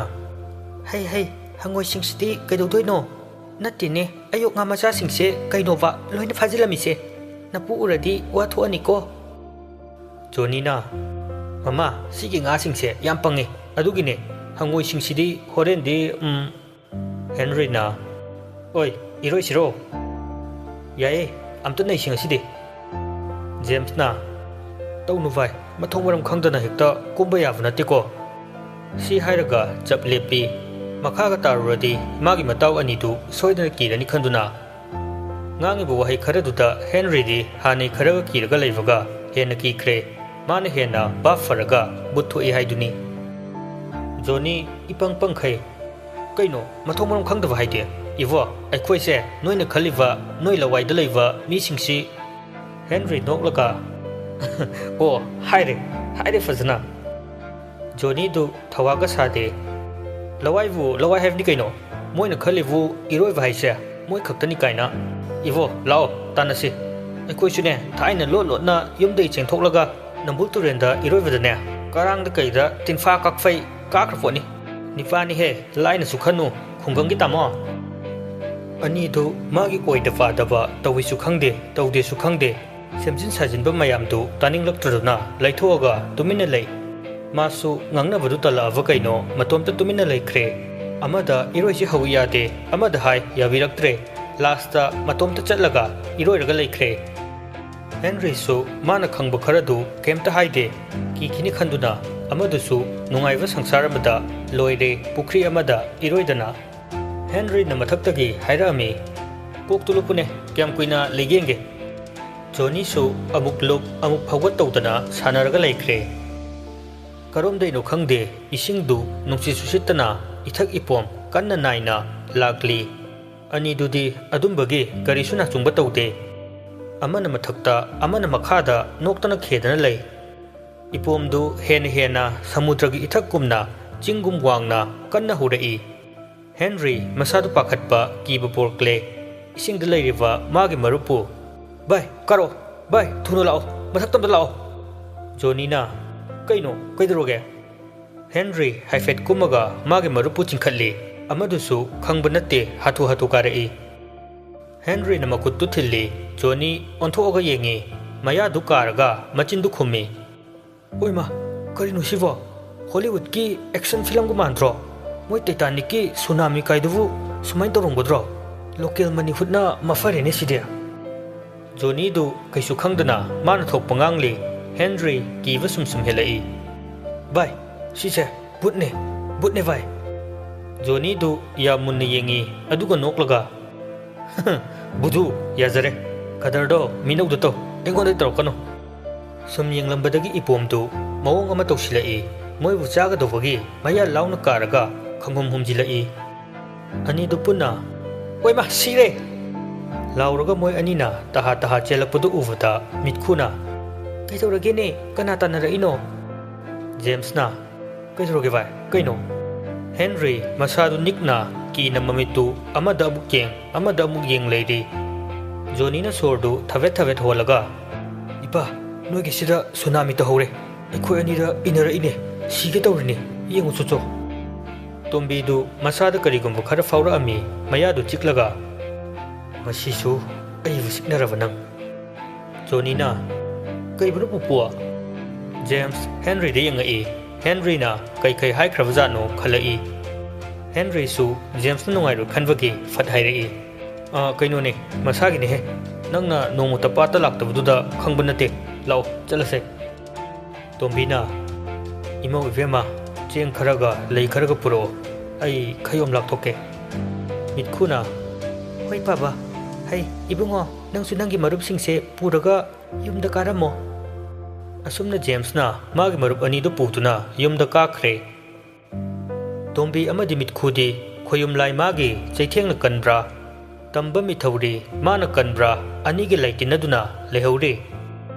"ꯍꯩ, ꯍꯩ, ꯍꯪꯉꯣꯏꯁꯤꯡꯁꯤꯗꯤ ꯀꯩꯗꯧꯗꯣꯏꯅꯣ? ꯅꯠꯇꯦꯅꯦ, ꯑꯌꯣꯛ ꯉꯥ ꯃꯆꯥꯁꯤꯡꯁꯦ ꯀꯩꯅꯣꯕ ꯂꯣꯏꯅ ꯐꯥꯖꯤꯜꯂꯝꯃꯤꯁꯦ? ꯅꯄꯨ ꯎꯔꯗꯤ ꯋꯥ ꯊꯣꯛꯑꯅꯤꯀꯣ꯫" ꯖꯣꯅꯤꯅ, "ꯃꯃꯥ, ꯁꯤꯒꯤ ꯉꯥꯁꯤꯡꯁꯦ ꯌꯥꯝ ꯄꯪꯉꯦ꯫ ꯑꯗꯨꯒꯤꯅꯦ, ꯍꯪꯉꯣꯏꯁꯤꯡꯁꯤꯗꯤ ꯍꯣꯔꯦꯟꯗꯤ, ꯎꯝ꯫ ꯍꯦꯟꯔꯤꯅ, "ꯑꯣꯏ, ꯏꯔꯣꯏꯁꯤꯔꯣ?" "ꯌꯥꯏꯌꯦ, ꯑꯝꯇ ꯅꯩꯁꯤ ꯉꯁꯤꯗꯤ꯫" ꯖꯦꯝꯁꯅ, "ꯇꯧꯅꯨ ꯚꯥꯏ, ꯃꯊꯣꯡ ꯃꯔꯝ ꯈꯪꯗꯅ ꯍꯦꯛꯇ ꯀꯨꯝꯕ ꯌꯥꯕ ꯅꯠꯇꯦꯀꯣ꯫" ꯁꯤ ꯍꯥꯏꯔꯒ ꯆꯞ ꯂꯦꯞꯄꯤ꯫ ꯃꯈꯥꯒ ꯇꯥꯔꯨꯔꯗꯤ ꯃꯥꯒꯤ ꯃꯇꯥꯎ ꯑꯅꯤꯗꯨ ꯁꯣꯏꯗꯅ ꯀꯤꯔꯅꯤ ꯈꯟꯗꯨꯅ ꯉꯥꯡꯉꯤꯕ ꯋꯥꯍꯩ ꯈꯔꯗꯨꯗ ꯍꯦꯟꯔꯤꯗꯤ ꯍꯥꯟꯅꯩ ꯈꯔꯒ ꯀꯤꯔꯒ ꯂꯩꯕꯒ ꯍꯦꯟꯅ ꯀꯤꯈ꯭ꯔꯦ꯫ ꯃꯥꯅ ꯍꯦꯟꯅ ꯚꯥꯞ ꯐꯔꯒ ꯕꯨꯠ ꯊꯣꯛꯏ ꯍꯥꯏꯗꯨꯅꯤ꯫ ꯖꯣꯅꯤ ꯏꯄꯪ ꯄꯪꯈꯩ, "ꯀꯩꯅꯣ ꯃꯊꯣꯡ ꯃꯔꯝ ꯈꯪꯗꯕ ꯍꯥꯏꯗꯤ? ꯏꯕꯣ, ꯑꯩꯈꯣꯏꯁꯦ ꯅꯣꯏꯅ ꯈꯜꯂꯤꯕ ꯅꯣꯏ ꯂꯋꯥꯏꯗ ꯂꯩꯕ ꯃꯤꯁꯤꯡꯁꯤ꯫" ꯍꯦꯟꯔꯤ ꯅꯣꯛꯂꯒ, "ꯑꯣ, ꯍꯥꯏꯔꯦ, ꯍꯥꯏꯔꯦ ꯐꯖꯅ꯫" ꯖꯣꯅꯤꯗꯨ ꯊꯋꯥꯒ ꯁꯥꯗꯦ꯫ "ꯂꯋꯥꯏꯕꯨ ꯂꯋꯥꯏ ꯍꯥꯏꯕꯅꯤ ꯀꯩꯅꯣ꯫ ꯃꯣꯏꯅ ꯈꯜꯂꯤꯕꯨ ꯏꯔꯣꯏꯕ ꯍꯥꯏꯁꯦ ꯃꯣꯏ ꯈꯛꯇꯅꯤ ꯀꯥꯏꯅ꯫ ꯏꯕꯣ, ꯂꯥꯛꯑꯣ, ꯇꯥꯟꯅꯁꯤ꯫ ꯑꯩꯈꯣꯏꯁꯨꯅꯦ, ꯊꯥꯏꯅ ꯂꯣꯟ ꯂꯣꯟꯅ ꯌꯨꯝꯗꯒꯤ ꯆꯦꯟꯊꯣꯛꯂꯒ ꯅꯝꯕꯨꯜ ꯇꯨꯔꯦꯜꯗ ꯏꯔꯣꯏꯕꯗꯅꯦ, ꯀꯔꯥꯡꯗ ꯀꯩꯗ ꯇꯤꯟꯐꯥ ꯀꯥꯛꯐꯩ ꯀꯥꯈ꯭ꯔ ꯄꯣꯠꯅꯤ꯫ ꯅꯤꯄꯥꯅꯤꯍꯦ, ꯂꯥꯏꯅꯁꯨ ꯈꯟꯅꯨ, ꯈꯨꯡꯒꯪꯒꯤ ꯇꯥꯃꯣ꯫" ꯑꯅꯤꯗꯨ ꯃꯥꯒꯤ ꯑꯣꯏꯗ ꯄꯥꯗꯕ ꯇꯧꯏꯁꯨ ꯈꯪꯗꯦ, ꯇꯧꯗꯦꯁꯨ ꯈꯪꯗꯦ꯫ ꯁꯦꯝꯖꯤꯟ ꯁꯥꯖꯤꯟꯕ ꯃꯌꯥꯝꯗꯨ ꯇꯥꯅꯤꯡꯂꯛꯇ꯭ꯔꯗꯨꯅ ꯂꯩꯊꯣꯛꯑꯒ ꯇꯨꯃꯤꯟꯅ ꯂꯩ꯫ ꯃꯥꯁꯨ ꯉꯥꯡꯅꯕꯗꯨ ꯇꯜꯂꯛꯑꯕ ꯀꯩꯅꯣ ꯃꯇꯣꯝꯇ ꯇꯨꯃꯤꯟꯅ ꯂꯩꯈ꯭ꯔꯦ꯫ ꯑꯃꯗ ꯏꯔꯣꯏꯁꯤ ꯍꯧꯏ ꯌꯥꯗꯦ, ꯑꯃꯗ ꯍꯥꯏ ꯌꯥꯕꯤꯔꯛꯇ꯭ꯔꯦ꯫ ꯂꯥꯁꯇ ꯃꯇꯣꯝꯇ ꯆꯠꯂꯒ ꯏꯔꯣꯏꯔꯒ ꯂꯩꯈ꯭ꯔꯦ꯫ ꯍꯦꯟꯔꯤꯁꯨ ꯃꯥꯅ ꯈꯪꯕ ꯈꯔꯗꯨ ꯀꯩꯝꯇ ꯍꯥꯏꯗꯦ꯫ ꯀꯤꯈꯤꯅꯤ ꯈꯟꯗꯨꯅ ꯑꯃꯗꯨꯁꯨ ꯅꯨꯡꯉꯥꯏꯕ ꯁꯪꯁꯥꯔ ꯑꯃꯗ ꯂꯣꯏꯔꯦ, ꯄꯨꯈ꯭ꯔꯤ ꯑꯃꯗ ꯏꯔꯣꯏꯗꯅ꯫ ꯍꯦꯟꯔꯤꯅ ꯃꯊꯛꯇꯒꯤ ꯍꯥꯏꯔꯛꯑꯝꯃꯤ, "ꯀꯣꯛꯇꯨ ꯂꯨꯞꯄꯨꯅꯦ, ꯀꯌꯥꯝ ꯀꯨꯏꯅ ꯂꯩꯒꯦ ꯌꯦꯡꯒꯦ꯫" ꯖꯣꯅꯤꯁꯨ ꯑꯃꯨꯛ ꯂꯨꯞ ꯑꯃꯨꯛ ꯐꯥꯎꯒꯠ ꯇꯧꯗꯅ ꯁꯥꯟꯅꯔꯒ ꯂꯩꯈ꯭ꯔꯦ꯫ ꯀꯔꯣꯝꯗꯩꯅꯣ ꯈꯪꯗꯦ, ꯏꯁꯤꯡꯗꯨ ꯅꯨꯡꯁꯤꯠ ꯁꯨꯁꯤꯠꯇꯅ ꯏꯊꯛ ꯏꯄꯣꯝ ꯀꯟꯅ ꯅꯥꯏꯅ ꯂꯥꯛꯂꯤ꯫ ꯑꯅꯤꯗꯨꯗꯤ ꯑꯗꯨꯝꯕꯒꯤ ꯀꯔꯤꯁꯨ ꯅꯥꯆꯨꯡꯕ ꯇꯧꯗꯦ꯫ ꯑꯃꯅ ꯃꯊꯛꯇ, ꯑꯃꯅ ꯃꯈꯥꯗ ꯅꯣꯛꯇꯅ ꯈꯦꯗꯅ ꯂꯩ꯫ ꯏꯄꯣꯝꯗꯨ ꯍꯦꯟꯅ ꯍꯦꯟꯅ ꯁꯃꯨꯗ꯭ꯔꯒꯤ ꯏꯊꯛꯀꯨꯝꯅ ꯆꯤꯡꯒꯨꯝ ꯋꯥꯡꯅ ꯀꯟꯅ ꯍꯧꯔꯛꯏ꯫ ꯍꯦꯟꯔꯤ ꯃꯁꯥꯗꯨ ꯄꯥꯈꯠꯄ, ꯀꯤꯕ ꯄꯣꯛꯂꯦ꯫ ꯏꯁꯤꯡꯗ ꯂꯩꯔꯤꯕ ꯃꯥꯒꯤ ꯃꯔꯨꯞꯄꯨ, "ꯚꯥꯏ, ꯀꯥꯔꯛꯑꯣ! ꯚꯥꯏ, ꯊꯨꯅ ꯂꯥꯛꯑꯣ! ꯃꯊꯛꯇ ꯑꯝꯇ ꯂꯥꯛꯑꯣ!" ꯖꯣꯅꯤꯅ, "ꯀꯩꯅꯣ? ꯀꯩꯗꯧꯔꯒꯦ?" ꯍꯦꯟꯔꯤ ꯍꯥꯏꯐꯦꯠ ꯀꯨꯝꯃꯒ ꯃꯥꯒꯤ ꯃꯔꯨꯞꯄꯨ ꯆꯤꯡꯈꯠꯂꯤ꯫ ꯑꯃꯗꯨꯁꯨ ꯈꯪꯕ ꯅꯠꯇꯦ, ꯍꯥꯊꯨ ꯍꯥꯊꯨ ꯀꯥꯔꯛꯏ꯫ ꯍꯦꯟꯔꯤꯅ ꯃꯈꯨꯠꯇꯨ ꯊꯤꯜꯂꯤ꯫ ꯖꯣꯅꯤ ꯑꯣꯟꯊꯣꯛꯑꯒ ꯌꯦꯡꯉꯤ꯫ ꯃꯌꯥꯗꯨ ꯀꯥꯔꯒ ꯃꯆꯤꯟꯗꯨ ꯈꯨꯝꯃꯤ꯫ "ꯑꯣꯏꯃꯥ, ꯀꯔꯤꯅꯣ ꯁꯤꯕꯣ?" ꯍꯣꯂꯤꯋꯨꯗꯀꯤ ꯑꯦꯛꯁꯟ ꯐꯤꯂꯝꯒ ꯃꯥꯟꯗ꯭ꯔꯣ? ꯃꯣꯏ ꯇꯩꯇꯥꯅꯤꯛꯀꯤ ꯁꯨꯅꯥꯃꯤ ꯀꯥꯏꯗꯨꯕꯨ ꯁꯨꯃꯥꯏꯅ ꯇꯧꯔꯝꯒꯗ꯭ꯔꯣ? ꯂꯣꯀꯦꯜ ꯃꯅꯤꯍꯨꯠꯅ ꯃꯐꯔꯦꯅꯦ ꯁꯤꯗꯤ꯫ ꯖꯣꯅꯤꯗꯨ ꯀꯩꯁꯨ ꯈꯪꯗꯅ ꯃꯥꯅ ꯊꯣꯛꯄ ꯉꯥꯡꯂꯤ꯫ ꯍꯦꯟꯔꯤ ꯀꯤꯕ ꯁꯨꯝ ꯁꯨꯝ ꯍꯦꯜꯂꯛꯏ꯫ "ꯚꯥꯏ, ꯁꯤꯁꯦ ꯚꯨꯠꯅꯦ, ꯚꯨꯠꯅꯦ ꯚꯥꯏ!" ꯖꯣꯅꯤꯗꯨ ꯌꯥꯝ ꯃꯨꯟꯅ ꯌꯦꯡꯉꯤ, ꯑꯗꯨꯒ ꯅꯣꯛꯂꯒ, "ꯕꯨꯙꯨ, ꯌꯥꯖꯔꯦ꯫ ꯀꯗꯔꯗꯣ ꯃꯤꯅꯧꯗ ꯇꯧ, ꯑꯩꯉꯣꯟꯗ ꯇꯧꯔꯛꯀꯅꯨ꯫" ꯁꯨꯝ ꯌꯦꯡꯂꯝꯕꯗꯒꯤ ꯏꯄꯣꯝꯗꯨ ꯃꯑꯣꯡ ꯑꯃ ꯇꯧꯁꯤꯜꯂꯛꯏ꯫ ꯃꯣꯏꯕꯨ ꯆꯥꯒꯗꯧꯕꯒꯤ ꯃꯌꯥ ꯂꯥꯎꯅ ꯀꯥꯔꯒ ꯈꯪꯍꯨꯝ ꯍꯨꯝꯖꯤꯜꯂꯛꯏ꯫ ꯑꯅꯤꯗꯨ ꯄꯨꯟꯅ, "ꯑꯣꯏꯃꯥ, ꯁꯤꯔꯦ!" ꯂꯥꯎꯔꯒ ꯃꯣꯏ ꯑꯅꯤꯅ ꯇꯍꯥ ꯇꯍꯥ ꯆꯦꯜꯂꯛꯄꯗꯨ ꯎꯕꯗ ꯃꯤꯠꯈꯨꯅ, "ꯀꯩꯗꯧꯔꯒꯦꯅꯦ? ꯀꯅꯥ ꯇꯥꯟꯅꯔꯛꯏꯅꯣ?" ꯖꯦꯝꯁꯅ, "ꯀꯩꯗꯧꯔꯒꯦ ꯚꯥꯏ? ꯀꯩꯅꯣ?" ꯍꯦꯟꯔꯤ ꯃꯁꯥꯗꯨ ꯅꯤꯛꯅ ꯀꯤꯅ ꯃꯃꯤꯠꯇꯨ ꯑꯃꯗ ꯑꯃꯨꯛ ꯌꯦꯡ, ꯑꯃꯗ ꯑꯃꯨꯛ ꯌꯦꯡ ꯂꯩꯔꯤ꯫ ꯖꯣꯅꯤꯅ ꯁꯣꯔꯗꯨ ꯊꯕꯦꯠ ꯊꯕꯦꯠ ꯍꯣꯜꯂꯒ, "ꯏꯄꯥ, ꯅꯣꯏꯒꯤꯁꯤꯗ ꯁꯨꯅꯥꯃꯤ ꯇꯧꯍꯧꯔꯦ꯫ ꯑꯩꯈꯣꯏ ꯑꯅꯤꯗ ꯏꯟꯅꯔꯛꯏꯅꯦ꯫ ꯁꯤꯒꯦ ꯇꯧꯔꯤꯅꯦ꯫ ꯌꯦꯡꯉꯨ ꯆꯣꯆꯣ꯫" ꯇꯣꯝꯕꯤꯗꯨ ꯃꯁꯥꯗ ꯀꯔꯤꯒꯨꯝꯕ ꯈꯔ ꯐꯥꯎꯔꯛꯑꯝꯃꯤ꯫ ꯃꯌꯥꯗꯨ ꯆꯤꯛꯂꯒ, "ꯃꯁꯤꯁꯨ ꯑꯩꯕꯨ ꯆꯤꯛꯅꯔꯕ ꯅꯪ?" ꯖꯣꯅꯤꯅ, "ꯀꯩꯕꯨꯅꯣ ꯄꯨꯄꯨ?" ꯖꯦꯝꯁ ꯍꯦꯟꯔꯤꯗ ꯌꯦꯡꯉꯛꯏ꯫ ꯍꯦꯟꯔꯤꯅ ꯀꯩ ꯀꯩ ꯍꯥꯏꯈ꯭ꯔꯕꯖꯥꯠꯅꯣ ꯈꯜꯂꯛꯏ꯫ ꯍꯦꯟꯔꯤꯁꯨ ꯖꯦꯝꯁꯅ ꯅꯨꯡꯉꯥꯏꯔꯣꯏ ꯈꯟꯕꯒꯤ ꯐꯠ ꯍꯥꯏꯔꯛꯏ, "ꯑ, ꯀꯩꯅꯣꯅꯦ, ꯃꯁꯥꯒꯤꯅꯦꯍꯦ꯫ ꯅꯪꯅ ꯅꯣꯡꯃꯇ ꯄꯥꯠꯇ ꯂꯥꯛꯇꯕꯗꯨꯗ ꯈꯪꯕ ꯅꯠꯇꯦ꯫ ꯂꯥꯛꯑꯣ, ꯆꯠꯂꯁꯦ꯫" ꯇꯣꯝꯕꯤꯅ, "ꯏꯃꯧ ꯏꯕꯦꯝꯃ, ꯆꯦꯡ ꯈꯔꯒ ꯂꯩ ꯈꯔꯒ ꯄꯨꯔꯛꯑꯣ꯫ ꯑꯩ ꯈꯌꯣꯝ ꯂꯥꯛꯊꯣꯛꯀꯦ꯫" ꯃꯤꯠꯈꯨꯅ, "ꯍꯣꯏ ꯄꯥꯕ꯫ ꯍꯩ, ꯏꯕꯨꯡꯉꯣ, ꯅꯪꯁꯨ ꯅꯪꯒꯤ ꯃꯔꯨꯞꯁꯤꯡꯁꯦ ꯄꯨꯔꯒ ꯌꯨꯝꯗ ꯀꯥꯔꯝꯃꯣ꯫" ꯑꯁꯨꯝꯅ ꯖꯦꯝꯁꯅ ꯃꯥꯒꯤ ꯃꯔꯨꯞ ꯑꯅꯤꯗꯨ ꯄꯨꯗꯨꯅ ꯌꯨꯝꯗ ꯀꯥꯈ꯭ꯔꯦ꯫ ꯇꯣꯝꯕꯤ ꯑꯃꯗꯤ ꯃꯤꯠꯈꯨꯗꯤ ꯈꯣꯌꯨꯝ ꯂꯥꯏ ꯃꯥꯒꯤ ꯆꯩꯊꯦꯡꯅ ꯀꯟꯕ꯭ꯔꯥ, ꯇꯝꯕ ꯃꯤꯊꯧꯔꯤ ꯃꯥꯅ ꯀꯟꯕ꯭ꯔꯥ, ꯑꯅꯤꯒꯤ ꯂꯩꯇꯤꯟꯅꯗꯨꯅ ꯂꯩꯍꯧꯔꯤ꯫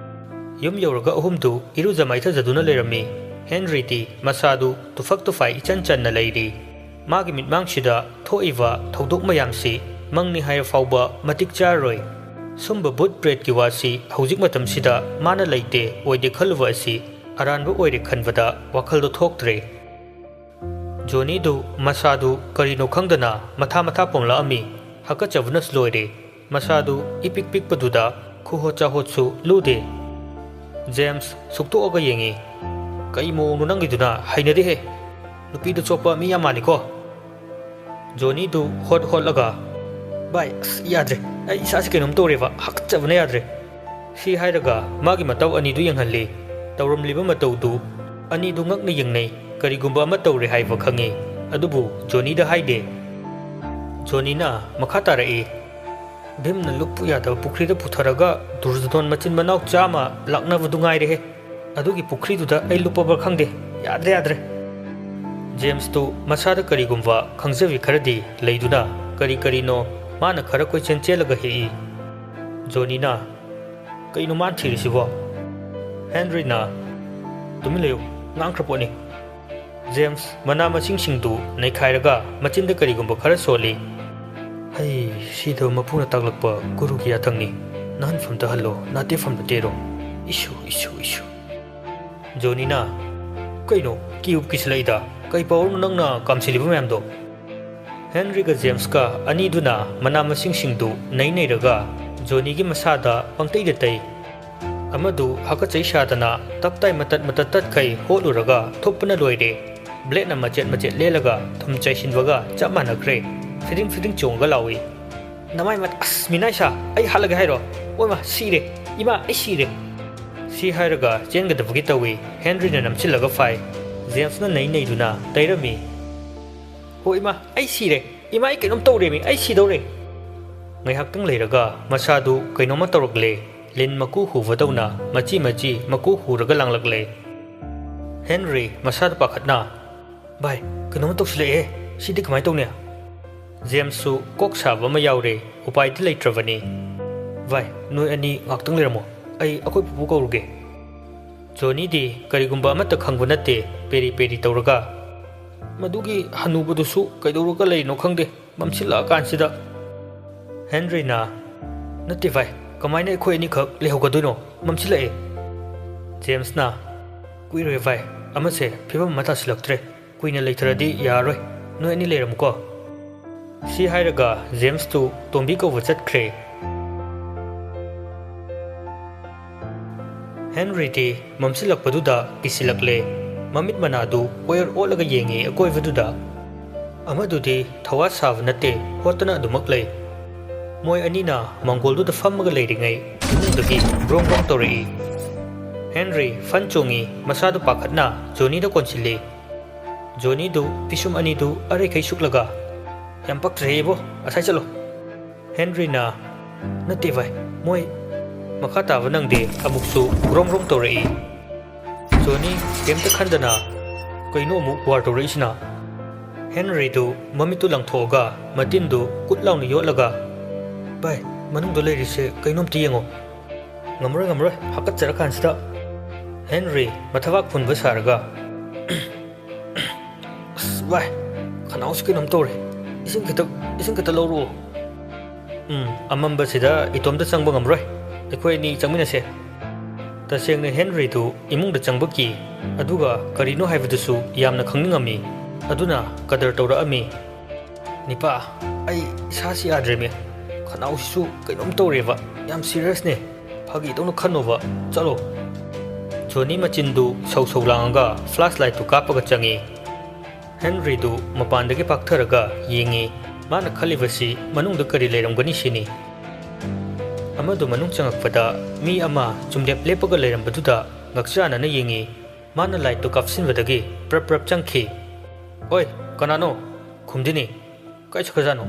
ꯌꯨꯝ ꯌꯧꯔꯒ ꯑꯍꯨꯝꯗꯨ ꯏꯔꯨꯖ ꯃꯥꯏꯊꯖꯗꯨꯅ ꯂꯩꯔꯝꯃꯤ꯫ ꯍꯦꯟꯔꯤꯗꯤ ꯃꯁꯥꯗꯨ ꯇꯨꯐꯛ ꯇꯨꯐꯥꯏ ꯏꯆꯟ ꯆꯟꯅ ꯂꯩꯔꯤ꯫ ꯃꯥꯒꯤ ꯃꯤꯠꯃꯥꯡꯁꯤꯗ ꯊꯣꯛꯏꯕ ꯊꯧꯗꯣꯛ ꯃꯌꯥꯝꯁꯤ ꯃꯪꯅꯤ ꯍꯥꯏꯔ ꯐꯥꯎꯕ ꯃꯇꯤꯛ ꯆꯥꯔꯔꯣꯏ꯫ ꯁꯨꯝꯕ ꯚꯨꯠ ꯄ꯭ꯔꯦꯠꯀꯤ ꯋꯥꯁꯤ ꯍꯧꯖꯤꯛ ꯃꯇꯝꯁꯤꯗ ꯃꯥꯅ ꯂꯩꯇꯦ ꯑꯣꯏꯗꯦ ꯈꯜꯂꯨꯕ ꯑꯁꯤ ꯑꯔꯥꯟꯕ ꯑꯣꯏꯔꯦ ꯈꯟꯕꯗ ꯋꯥꯈꯜꯗꯣ ꯊꯣꯛꯇ꯭ꯔꯦ꯫ ꯖꯣꯅꯤꯗꯨ ꯃꯁꯥꯗꯨ ꯀꯔꯤꯅꯣ ꯈꯪꯗꯅ ꯃꯊꯥ ꯃꯊꯥ ꯄꯣꯝꯂꯛꯑꯝꯃꯤ꯫ ꯍꯥꯀꯠꯆꯕꯅꯁꯨ ꯂꯣꯏꯔꯦ꯫ ꯃꯁꯥꯗꯨ ꯏꯄꯤꯛ ꯄꯤꯛꯄꯗꯨꯗ ꯈꯨꯍꯣꯠ ꯆꯥꯍꯣꯠꯁꯨ ꯂꯨꯗꯦ꯫ ꯖꯦꯝꯁ ꯁꯨꯛꯇꯣꯛꯑꯒ ꯌꯦꯡꯉꯤ꯫ "ꯀꯩ ꯃꯑꯣꯡꯅꯣ ꯅꯪꯒꯤꯗꯨꯅ? ꯍꯩꯅꯗꯦꯍꯦ꯫ ꯅꯨꯄꯤꯗ ꯆꯣꯞꯄ ꯃꯤ ꯌꯥꯝ ꯃꯥꯜꯂꯤꯀꯣ?" ꯖꯣꯅꯤꯗꯨ ꯍꯣꯠ ꯍꯣꯠꯂꯒ, "ꯚꯥꯏ, ꯑꯁ, ꯌꯥꯗ꯭ꯔꯦ꯫ ꯑꯩ ꯏꯁꯥꯁꯦ ꯀꯩꯅꯣꯝ ꯇꯧꯔꯦꯕ꯫ ꯍꯥꯀꯠꯆꯕꯅ ꯌꯥꯗ꯭ꯔꯦ꯫" ꯁꯤ ꯍꯥꯏꯔꯒ ꯃꯥꯒꯤ ꯃꯇꯧ ꯑꯅꯤꯗꯨ ꯌꯦꯡꯍꯜꯂꯤ꯫ ꯇꯧꯔꯝꯂꯤꯕ ꯃꯇꯧꯗꯨ ꯑꯅꯤꯗꯨ ꯉꯛꯅ ꯌꯦꯡꯅꯩ꯫ ꯀꯔꯤꯒꯨꯝꯕ ꯑꯃ ꯇꯧꯔꯦ ꯍꯥꯏꯕ ꯈꯪꯉꯤ, ꯑꯗꯨꯕꯨ ꯖꯣꯅꯤꯗ ꯍꯥꯏꯗꯦ꯫ ꯖꯣꯅꯤꯅ ꯃꯈꯥ ꯇꯥꯔꯛꯏ, "ꯚꯤꯝꯅ ꯂꯨꯞꯄꯨ ꯌꯥꯗꯕ ꯄꯨꯈ꯭ꯔꯤꯗ ꯄꯨꯊꯔꯒ ꯗꯨꯔꯖꯣꯙꯟ ꯃꯆꯤꯟ ꯃꯅꯥꯎ ꯆꯥꯝꯃ ꯂꯥꯛꯅꯕꯗꯨ ꯉꯥꯏꯔꯦꯍꯦ꯫ ꯑꯗꯨꯒꯤ ꯄꯨꯈ꯭ꯔꯤꯗꯨꯗ ꯑꯩ ꯂꯨꯞꯄꯕ꯭ꯔꯥ ꯈꯪꯗꯦ꯫ ꯌꯥꯗ꯭ꯔꯦ, ꯌꯥꯗ꯭ꯔꯦ꯫" ꯖꯦꯝꯁꯇꯨ ꯃꯁꯥꯗ ꯀꯔꯤꯒꯨꯝꯕ ꯈꯪꯖꯕꯤ ꯈꯔꯗꯤ ꯂꯩꯗꯨꯅ ꯀꯔꯤ ꯀꯔꯤꯅꯣ ꯃꯥꯅ ꯈꯔ ꯀꯣꯏꯆꯦꯟ ꯆꯦꯜꯂꯒ ꯍꯦꯛꯏ꯫ ꯖꯣꯅꯤꯅ, "ꯀꯩꯅꯣ ꯃꯥꯅ ꯊꯤꯔꯤꯁꯤꯕꯣ?" ꯍꯦꯟꯔꯤꯅ, "ꯇꯨꯃꯤꯟ ꯂꯩꯌꯨ, ꯉꯥꯡꯈ꯭ꯔ ꯄꯣꯠꯅꯤ꯫" ꯖꯦꯝꯁ ꯃꯅꯥ ꯃꯁꯤꯡꯁꯤꯡꯗꯨ ꯅꯩꯈꯥꯏꯔꯒ ꯃꯆꯤꯟꯗ ꯀꯔꯤꯒꯨꯝꯕ ꯈꯔ ꯁꯣꯜꯂꯤ꯫ "ꯍꯩ, ꯁꯤꯗ ꯃꯄꯨꯅ ꯇꯥꯛꯂꯛꯄ ꯒꯨꯔꯨꯒꯤ ꯌꯥꯊꯪꯅꯤ꯫ ꯅꯥꯍꯟꯐꯝꯗ ꯍꯜꯂꯣ, ꯅꯥꯇꯦꯐꯝꯗ ꯇꯦꯔꯣ꯫ ꯏꯁꯨ, ꯏꯁꯨ, ꯏꯁꯨ꯫" ꯖꯣꯅꯤꯅ, "ꯀꯩꯅꯣ, ꯀꯤꯕꯨ ꯀꯤꯁꯤꯜꯂꯛꯏꯗ꯫ ꯀꯩ ꯄꯥꯎꯔꯅꯣ ꯅꯪꯅ ꯀꯥꯝꯁꯤꯜꯂꯤꯕ ꯃꯌꯥꯝꯗꯣ?" ꯍꯦꯟꯔꯤꯒ ꯖꯦꯝꯁꯀ ꯑꯅꯤꯗꯨꯅ ꯃꯅꯥ ꯃꯁꯤꯡꯁꯤꯡꯗꯨ ꯅꯩ ꯅꯩꯔꯒ ꯖꯣꯅꯤꯒꯤ ꯃꯁꯥꯗ ꯄꯪꯇꯩꯗ ꯇꯩ꯫ ꯑꯃꯗꯨ ꯍꯥꯀꯠꯆꯩ ꯁꯥꯗꯅ ꯇꯞꯇꯥꯏ ꯃꯇꯠ ꯃꯇꯠ ꯇꯠꯈꯩ ꯍꯣꯠꯂꯨꯔꯒ ꯊꯨꯞꯄꯅ ꯂꯣꯏꯔꯦ꯫ ꯕ꯭ꯂꯦꯗꯅ ꯃꯆꯦꯠ ꯃꯆꯦꯠ ꯂꯦꯜꯂꯒ ꯊꯨꯝ ꯆꯥꯏꯁꯤꯟꯕꯒ ꯆꯞ ꯃꯥꯟꯅꯈ꯭ꯔꯦ꯫ ꯐꯤꯗꯤꯡ ꯐꯤꯗꯤꯡ ꯆꯣꯡꯉꯒ ꯂꯥꯎꯏ, "ꯅꯃꯥꯏ ꯃꯠ-, ꯑꯁ, ꯃꯤꯅꯥꯏꯁꯥ, ꯑꯩ ꯍꯥꯠꯂꯒꯦ ꯍꯥꯏꯔꯣ? ꯑꯣꯏꯃꯥ, ꯁꯤꯔꯦ! ꯏꯃꯥ, ꯑꯩ ꯁꯤꯔꯦ!" ꯁꯤ ꯍꯥꯏꯔꯒ ꯆꯦꯟꯒꯗꯕꯒꯤ ꯇꯧꯏ꯫ ꯍꯦꯟꯔꯤꯅ ꯅꯝꯁꯤꯜꯂꯒ ꯐꯥꯏ꯫ ꯖꯦꯝꯁꯅ ꯅꯩ ꯅꯩꯗꯨꯅ ꯇꯩꯔꯝꯃꯤ꯫ "ꯍꯣ ꯏꯃꯥ, ꯑꯩ ꯁꯤꯔꯦ! ꯏꯃꯥ, ꯑꯩ ꯀꯩꯅꯣꯝ ꯇꯧꯔꯦꯃꯤ! ꯑꯩ ꯁꯤꯗꯧꯔꯦ!" ꯉꯥꯏꯍꯥꯛꯇꯪ ꯂꯩꯔꯒ ꯃꯁꯥꯗꯨ ꯀꯩꯅꯣꯝꯃ ꯇꯧꯔꯛꯂꯦ꯫ ꯂꯤꯟ ꯃꯀꯨ ꯍꯨꯕꯗꯧꯅ ꯃꯆꯤ ꯃꯆꯤ ꯃꯀꯨ ꯍꯨꯔꯒ ꯂꯥꯡꯂꯛꯂꯦ꯫ ꯍꯦꯟꯔꯤ ꯃꯁꯥꯗ ꯄꯥꯈꯠꯅ, "ꯚꯥꯏ, ꯀꯩꯅꯣꯝꯃ ꯇꯧꯁꯤꯜꯂꯛꯑꯦ꯫ ꯁꯤꯗꯤ ꯀꯃꯥꯏꯅ ꯇꯧꯅꯤ?" ꯖꯦꯝꯁꯁꯨ ꯀꯣꯛ ꯁꯥꯕ ꯑꯃ ꯌꯥꯎꯔꯦ꯫ ꯎꯄꯥꯏꯗꯤ ꯂꯩꯇ꯭ꯔꯕꯅꯤ꯫ "ꯚꯥꯏ, ꯅꯣꯏ ꯑꯅꯤ ꯉꯥꯛꯇꯪ ꯂꯩꯔꯝꯃꯣ꯫ ꯑꯩ ꯑꯩꯈꯣꯏ ꯄꯨꯄꯨ ꯀꯧꯔꯨꯒꯦ꯫" ꯖꯣꯅꯤꯗꯤ ꯀꯔꯤꯒꯨꯝꯕ ꯑꯃꯠꯇ ꯈꯪꯕ ꯅꯠꯇꯦ꯫ ꯄꯦꯔꯤ ꯄꯦꯔꯤ ꯇꯧꯔꯒ, "ꯃꯗꯨꯒꯤ ꯍꯅꯨꯕꯗꯨꯁꯨ ꯀꯩꯗꯧꯔꯒ ꯂꯩꯔꯤꯅꯣ ꯈꯪꯗꯦ ꯃꯝꯁꯤꯜꯂꯛꯑꯀꯥꯟꯁꯤꯗ꯫" ꯍꯦꯟꯔꯤꯅ, "ꯅꯠꯇꯦ ꯚꯥꯏ, ꯀꯃꯥꯏꯅ ꯑꯩꯈꯣꯏ ꯑꯅꯤꯈꯛ ꯂꯩꯍꯧꯒꯗꯣꯏꯅꯣ? ꯃꯝꯁꯤꯜꯂꯛꯑꯦ꯫" ꯖꯦꯝꯁꯅ, "ꯀꯨꯏꯔꯣꯏ ꯚꯥꯏ, ꯑꯃꯁꯦ ꯐꯤꯕꯝ ꯑꯃ ꯇꯥꯁꯤꯜꯂꯛꯇ꯭ꯔꯦ꯫ ꯀꯨꯏꯅ ꯂꯩꯊꯔꯗꯤ ꯌꯥꯔꯔꯣꯏ꯫ ꯅꯣꯏ ꯑꯅꯤ ꯂꯩꯔꯝꯃꯨꯀꯣ꯫" ꯁꯤ ꯍꯥꯏꯔꯒ ꯖꯦꯝꯁꯇꯨ ꯇꯣꯝꯕꯤ ꯀꯧꯕ ꯆꯠꯈ꯭ꯔꯦ꯫ ꯍꯦꯟꯔꯤꯗꯤ ꯃꯝꯁꯤꯜꯂꯛꯄꯗꯨꯗ ꯀꯤꯁꯤꯜꯂꯛꯂꯦ꯫ ꯃꯃꯤꯠ ꯃꯅꯥꯗꯨ ꯀꯣꯏꯔ ꯑꯣꯠꯂꯒ ꯌꯦꯡꯉꯤ ꯑꯀꯣꯏꯕꯗꯨꯗ꯫ ꯑꯃꯗꯨꯗꯤ ꯊꯋꯥ ꯁꯥꯕ ꯅꯠꯇꯦ, ꯍꯣꯠꯇꯅ ꯑꯗꯨꯃꯛ ꯂꯩ꯫ ꯃꯣꯏ ꯑꯅꯤꯅ ꯃꯪꯒꯣꯜꯗꯨꯗ ꯐꯝꯃꯒ ꯂꯩꯔꯤꯉꯩ ꯏꯃꯨꯡꯗꯒꯤ ꯒ꯭ꯔꯣꯡ ꯒ꯭ꯔꯣꯡ ꯇꯧꯔꯛꯏ꯫ ꯍꯦꯟꯔꯤ ꯐꯟ ꯆꯣꯡꯉꯤ, ꯃꯁꯥꯗꯨ ꯄꯥꯈꯠꯅ ꯖꯣꯅꯤꯗ ꯀꯣꯟꯁꯤꯜꯂꯤ꯫ ꯖꯣꯅꯤꯗꯨ ꯄꯤꯁꯨꯝ ꯑꯅꯤꯗꯨ ꯑꯔꯩꯈꯩ ꯁꯨꯛꯂꯒ, "ꯌꯥꯝ ꯄꯛꯇ꯭ꯔꯦ ꯏꯕꯣ, ꯑꯁꯥꯏ ꯆꯠꯂꯣ꯫" ꯍꯦꯟꯔꯤꯅ, "ꯅꯠꯇꯦ ꯚꯥꯏ, ꯃꯣꯏ꯫" ꯃꯈꯥ ꯇꯥꯕ ꯅꯪꯗꯦ, ꯑꯃꯨꯛꯁꯨ ꯒ꯭ꯔꯣꯡ ꯒ꯭ꯔꯣꯡ ꯇꯧꯔꯛꯏ꯫ ꯖꯣꯅꯤ ꯀꯩꯝꯇ ꯈꯟꯗꯅ, "ꯀꯩꯅꯣ ꯑꯃꯨꯛ ꯋꯥꯔ ꯇꯧꯔꯛꯏꯁꯤꯅ?" ꯍꯦꯟꯔꯤꯗꯨ ꯃꯃꯤꯠꯇꯨ ꯂꯪꯊꯣꯛꯑꯒ ꯃꯇꯤꯟꯗꯨ ꯀꯨꯠ ꯂꯥꯎꯅ ꯌꯣꯠꯂꯒ, "ꯚꯥꯏ, ꯃꯅꯨꯡꯗ ꯂꯩꯔꯤꯁꯦ ꯀꯩꯅꯣꯝꯇ ꯌꯦꯡꯉꯣ꯫" "ꯉꯝꯃꯔꯣꯏ, ꯉꯝꯃꯔꯣꯏ, ꯍꯥꯀꯠꯆꯔꯀꯥꯟꯁꯤꯗ꯫" ꯍꯦꯟꯔꯤ ꯃꯊꯕꯥꯛ ꯐꯨꯟꯕ ꯁꯥꯔꯒ, "ꯑꯁ ꯚꯥꯏ, ꯈꯅꯥꯎꯁꯤ ꯀꯩꯅꯣꯝ ꯇꯧꯔꯦ꯫ ꯏꯁꯤꯡ ꯈꯤꯇ, ꯏꯁꯤꯡ ꯈꯤꯇ ꯂꯧꯔꯛꯑꯣ꯫" "ꯎꯝ, ꯑꯃꯝꯕꯁꯤꯗ ꯏꯇꯣꯝꯇ ꯆꯪꯕ ꯉꯝꯔꯣꯏ꯫ ꯑꯩꯈꯣꯏ ꯑꯅꯤ ꯆꯪꯃꯤꯟꯅꯁꯦ꯫" ꯇꯁꯦꯡꯅ ꯍꯦꯟꯔꯤꯗꯨ ꯏꯃꯨꯡꯗ ꯆꯪꯕ ꯀꯤ, ꯑꯗꯨꯒ ꯀꯔꯤꯅꯣ ꯍꯥꯏꯕꯗꯨꯁꯨ ꯌꯥꯝꯅ ꯈꯪꯅꯤꯡꯉꯝꯃꯤ꯫ ꯑꯗꯨꯅ ꯀꯗꯔ ꯇꯧꯔꯛꯑꯝꯃꯤ꯫ "ꯅꯤꯄꯥ, ꯑꯩ ꯏꯁꯥꯁꯤ ꯌꯥꯗ꯭ꯔꯦꯃꯦ꯫ ꯈꯅꯥꯎꯁꯤꯁꯨ ꯀꯩꯅꯣꯝ ꯇꯧꯔꯦꯕ꯫ ꯌꯥꯝ ꯁꯤꯔꯤꯌꯁꯅꯦ꯫ ꯐꯥꯒꯤꯗꯧꯅ ꯈꯟꯅꯣꯕ꯫ ꯆꯠꯂꯣ꯫" ꯖꯣꯅꯤ ꯃꯆꯤꯟꯗꯨ ꯁꯧ ꯁꯧ ꯂꯥꯡꯉꯒ ꯐ꯭ꯂꯥꯁ ꯂꯥꯏꯠꯇꯨ ꯀꯥꯞꯄꯒ ꯆꯪꯉꯤ꯫ ꯍꯦꯟꯔꯤꯗꯨ ꯃꯄꯥꯟꯗꯒꯤ ꯄꯥꯛꯊꯔꯒ ꯌꯦꯡꯉꯤ꯫ ꯃꯥꯅ ꯈꯜꯂꯤꯕꯁꯤ ꯃꯅꯨꯡꯗ ꯀꯔꯤ ꯂꯩꯔꯝꯒꯅꯤ ꯁꯤꯅꯤ꯫ ꯑꯃꯗꯨ ꯃꯅꯨꯡ ꯆꯪꯉꯛꯄꯗ ꯃꯤ ꯑꯃ ꯆꯨꯝꯂꯦꯞ ꯂꯦꯞꯄꯒ ꯂꯩꯔꯝꯕꯗꯨꯗ ꯉꯛꯆꯥꯟꯅꯅ ꯌꯦꯡꯉꯤ꯫ ꯃꯥꯅ ꯂꯥꯏꯠꯇꯨ ꯀꯥꯞꯁꯤꯟꯕꯗꯒꯤ ꯄ꯭ꯔꯞ ꯄ꯭ꯔꯞ ꯆꯪꯈꯤ꯫ "ꯑꯣꯏ, ꯀꯅꯥꯅꯣ? ꯈꯨꯝꯗꯦꯅꯦ꯫ ꯀꯥꯏ ꯆꯠꯈ꯭ꯔꯖꯥꯠꯅꯣ?"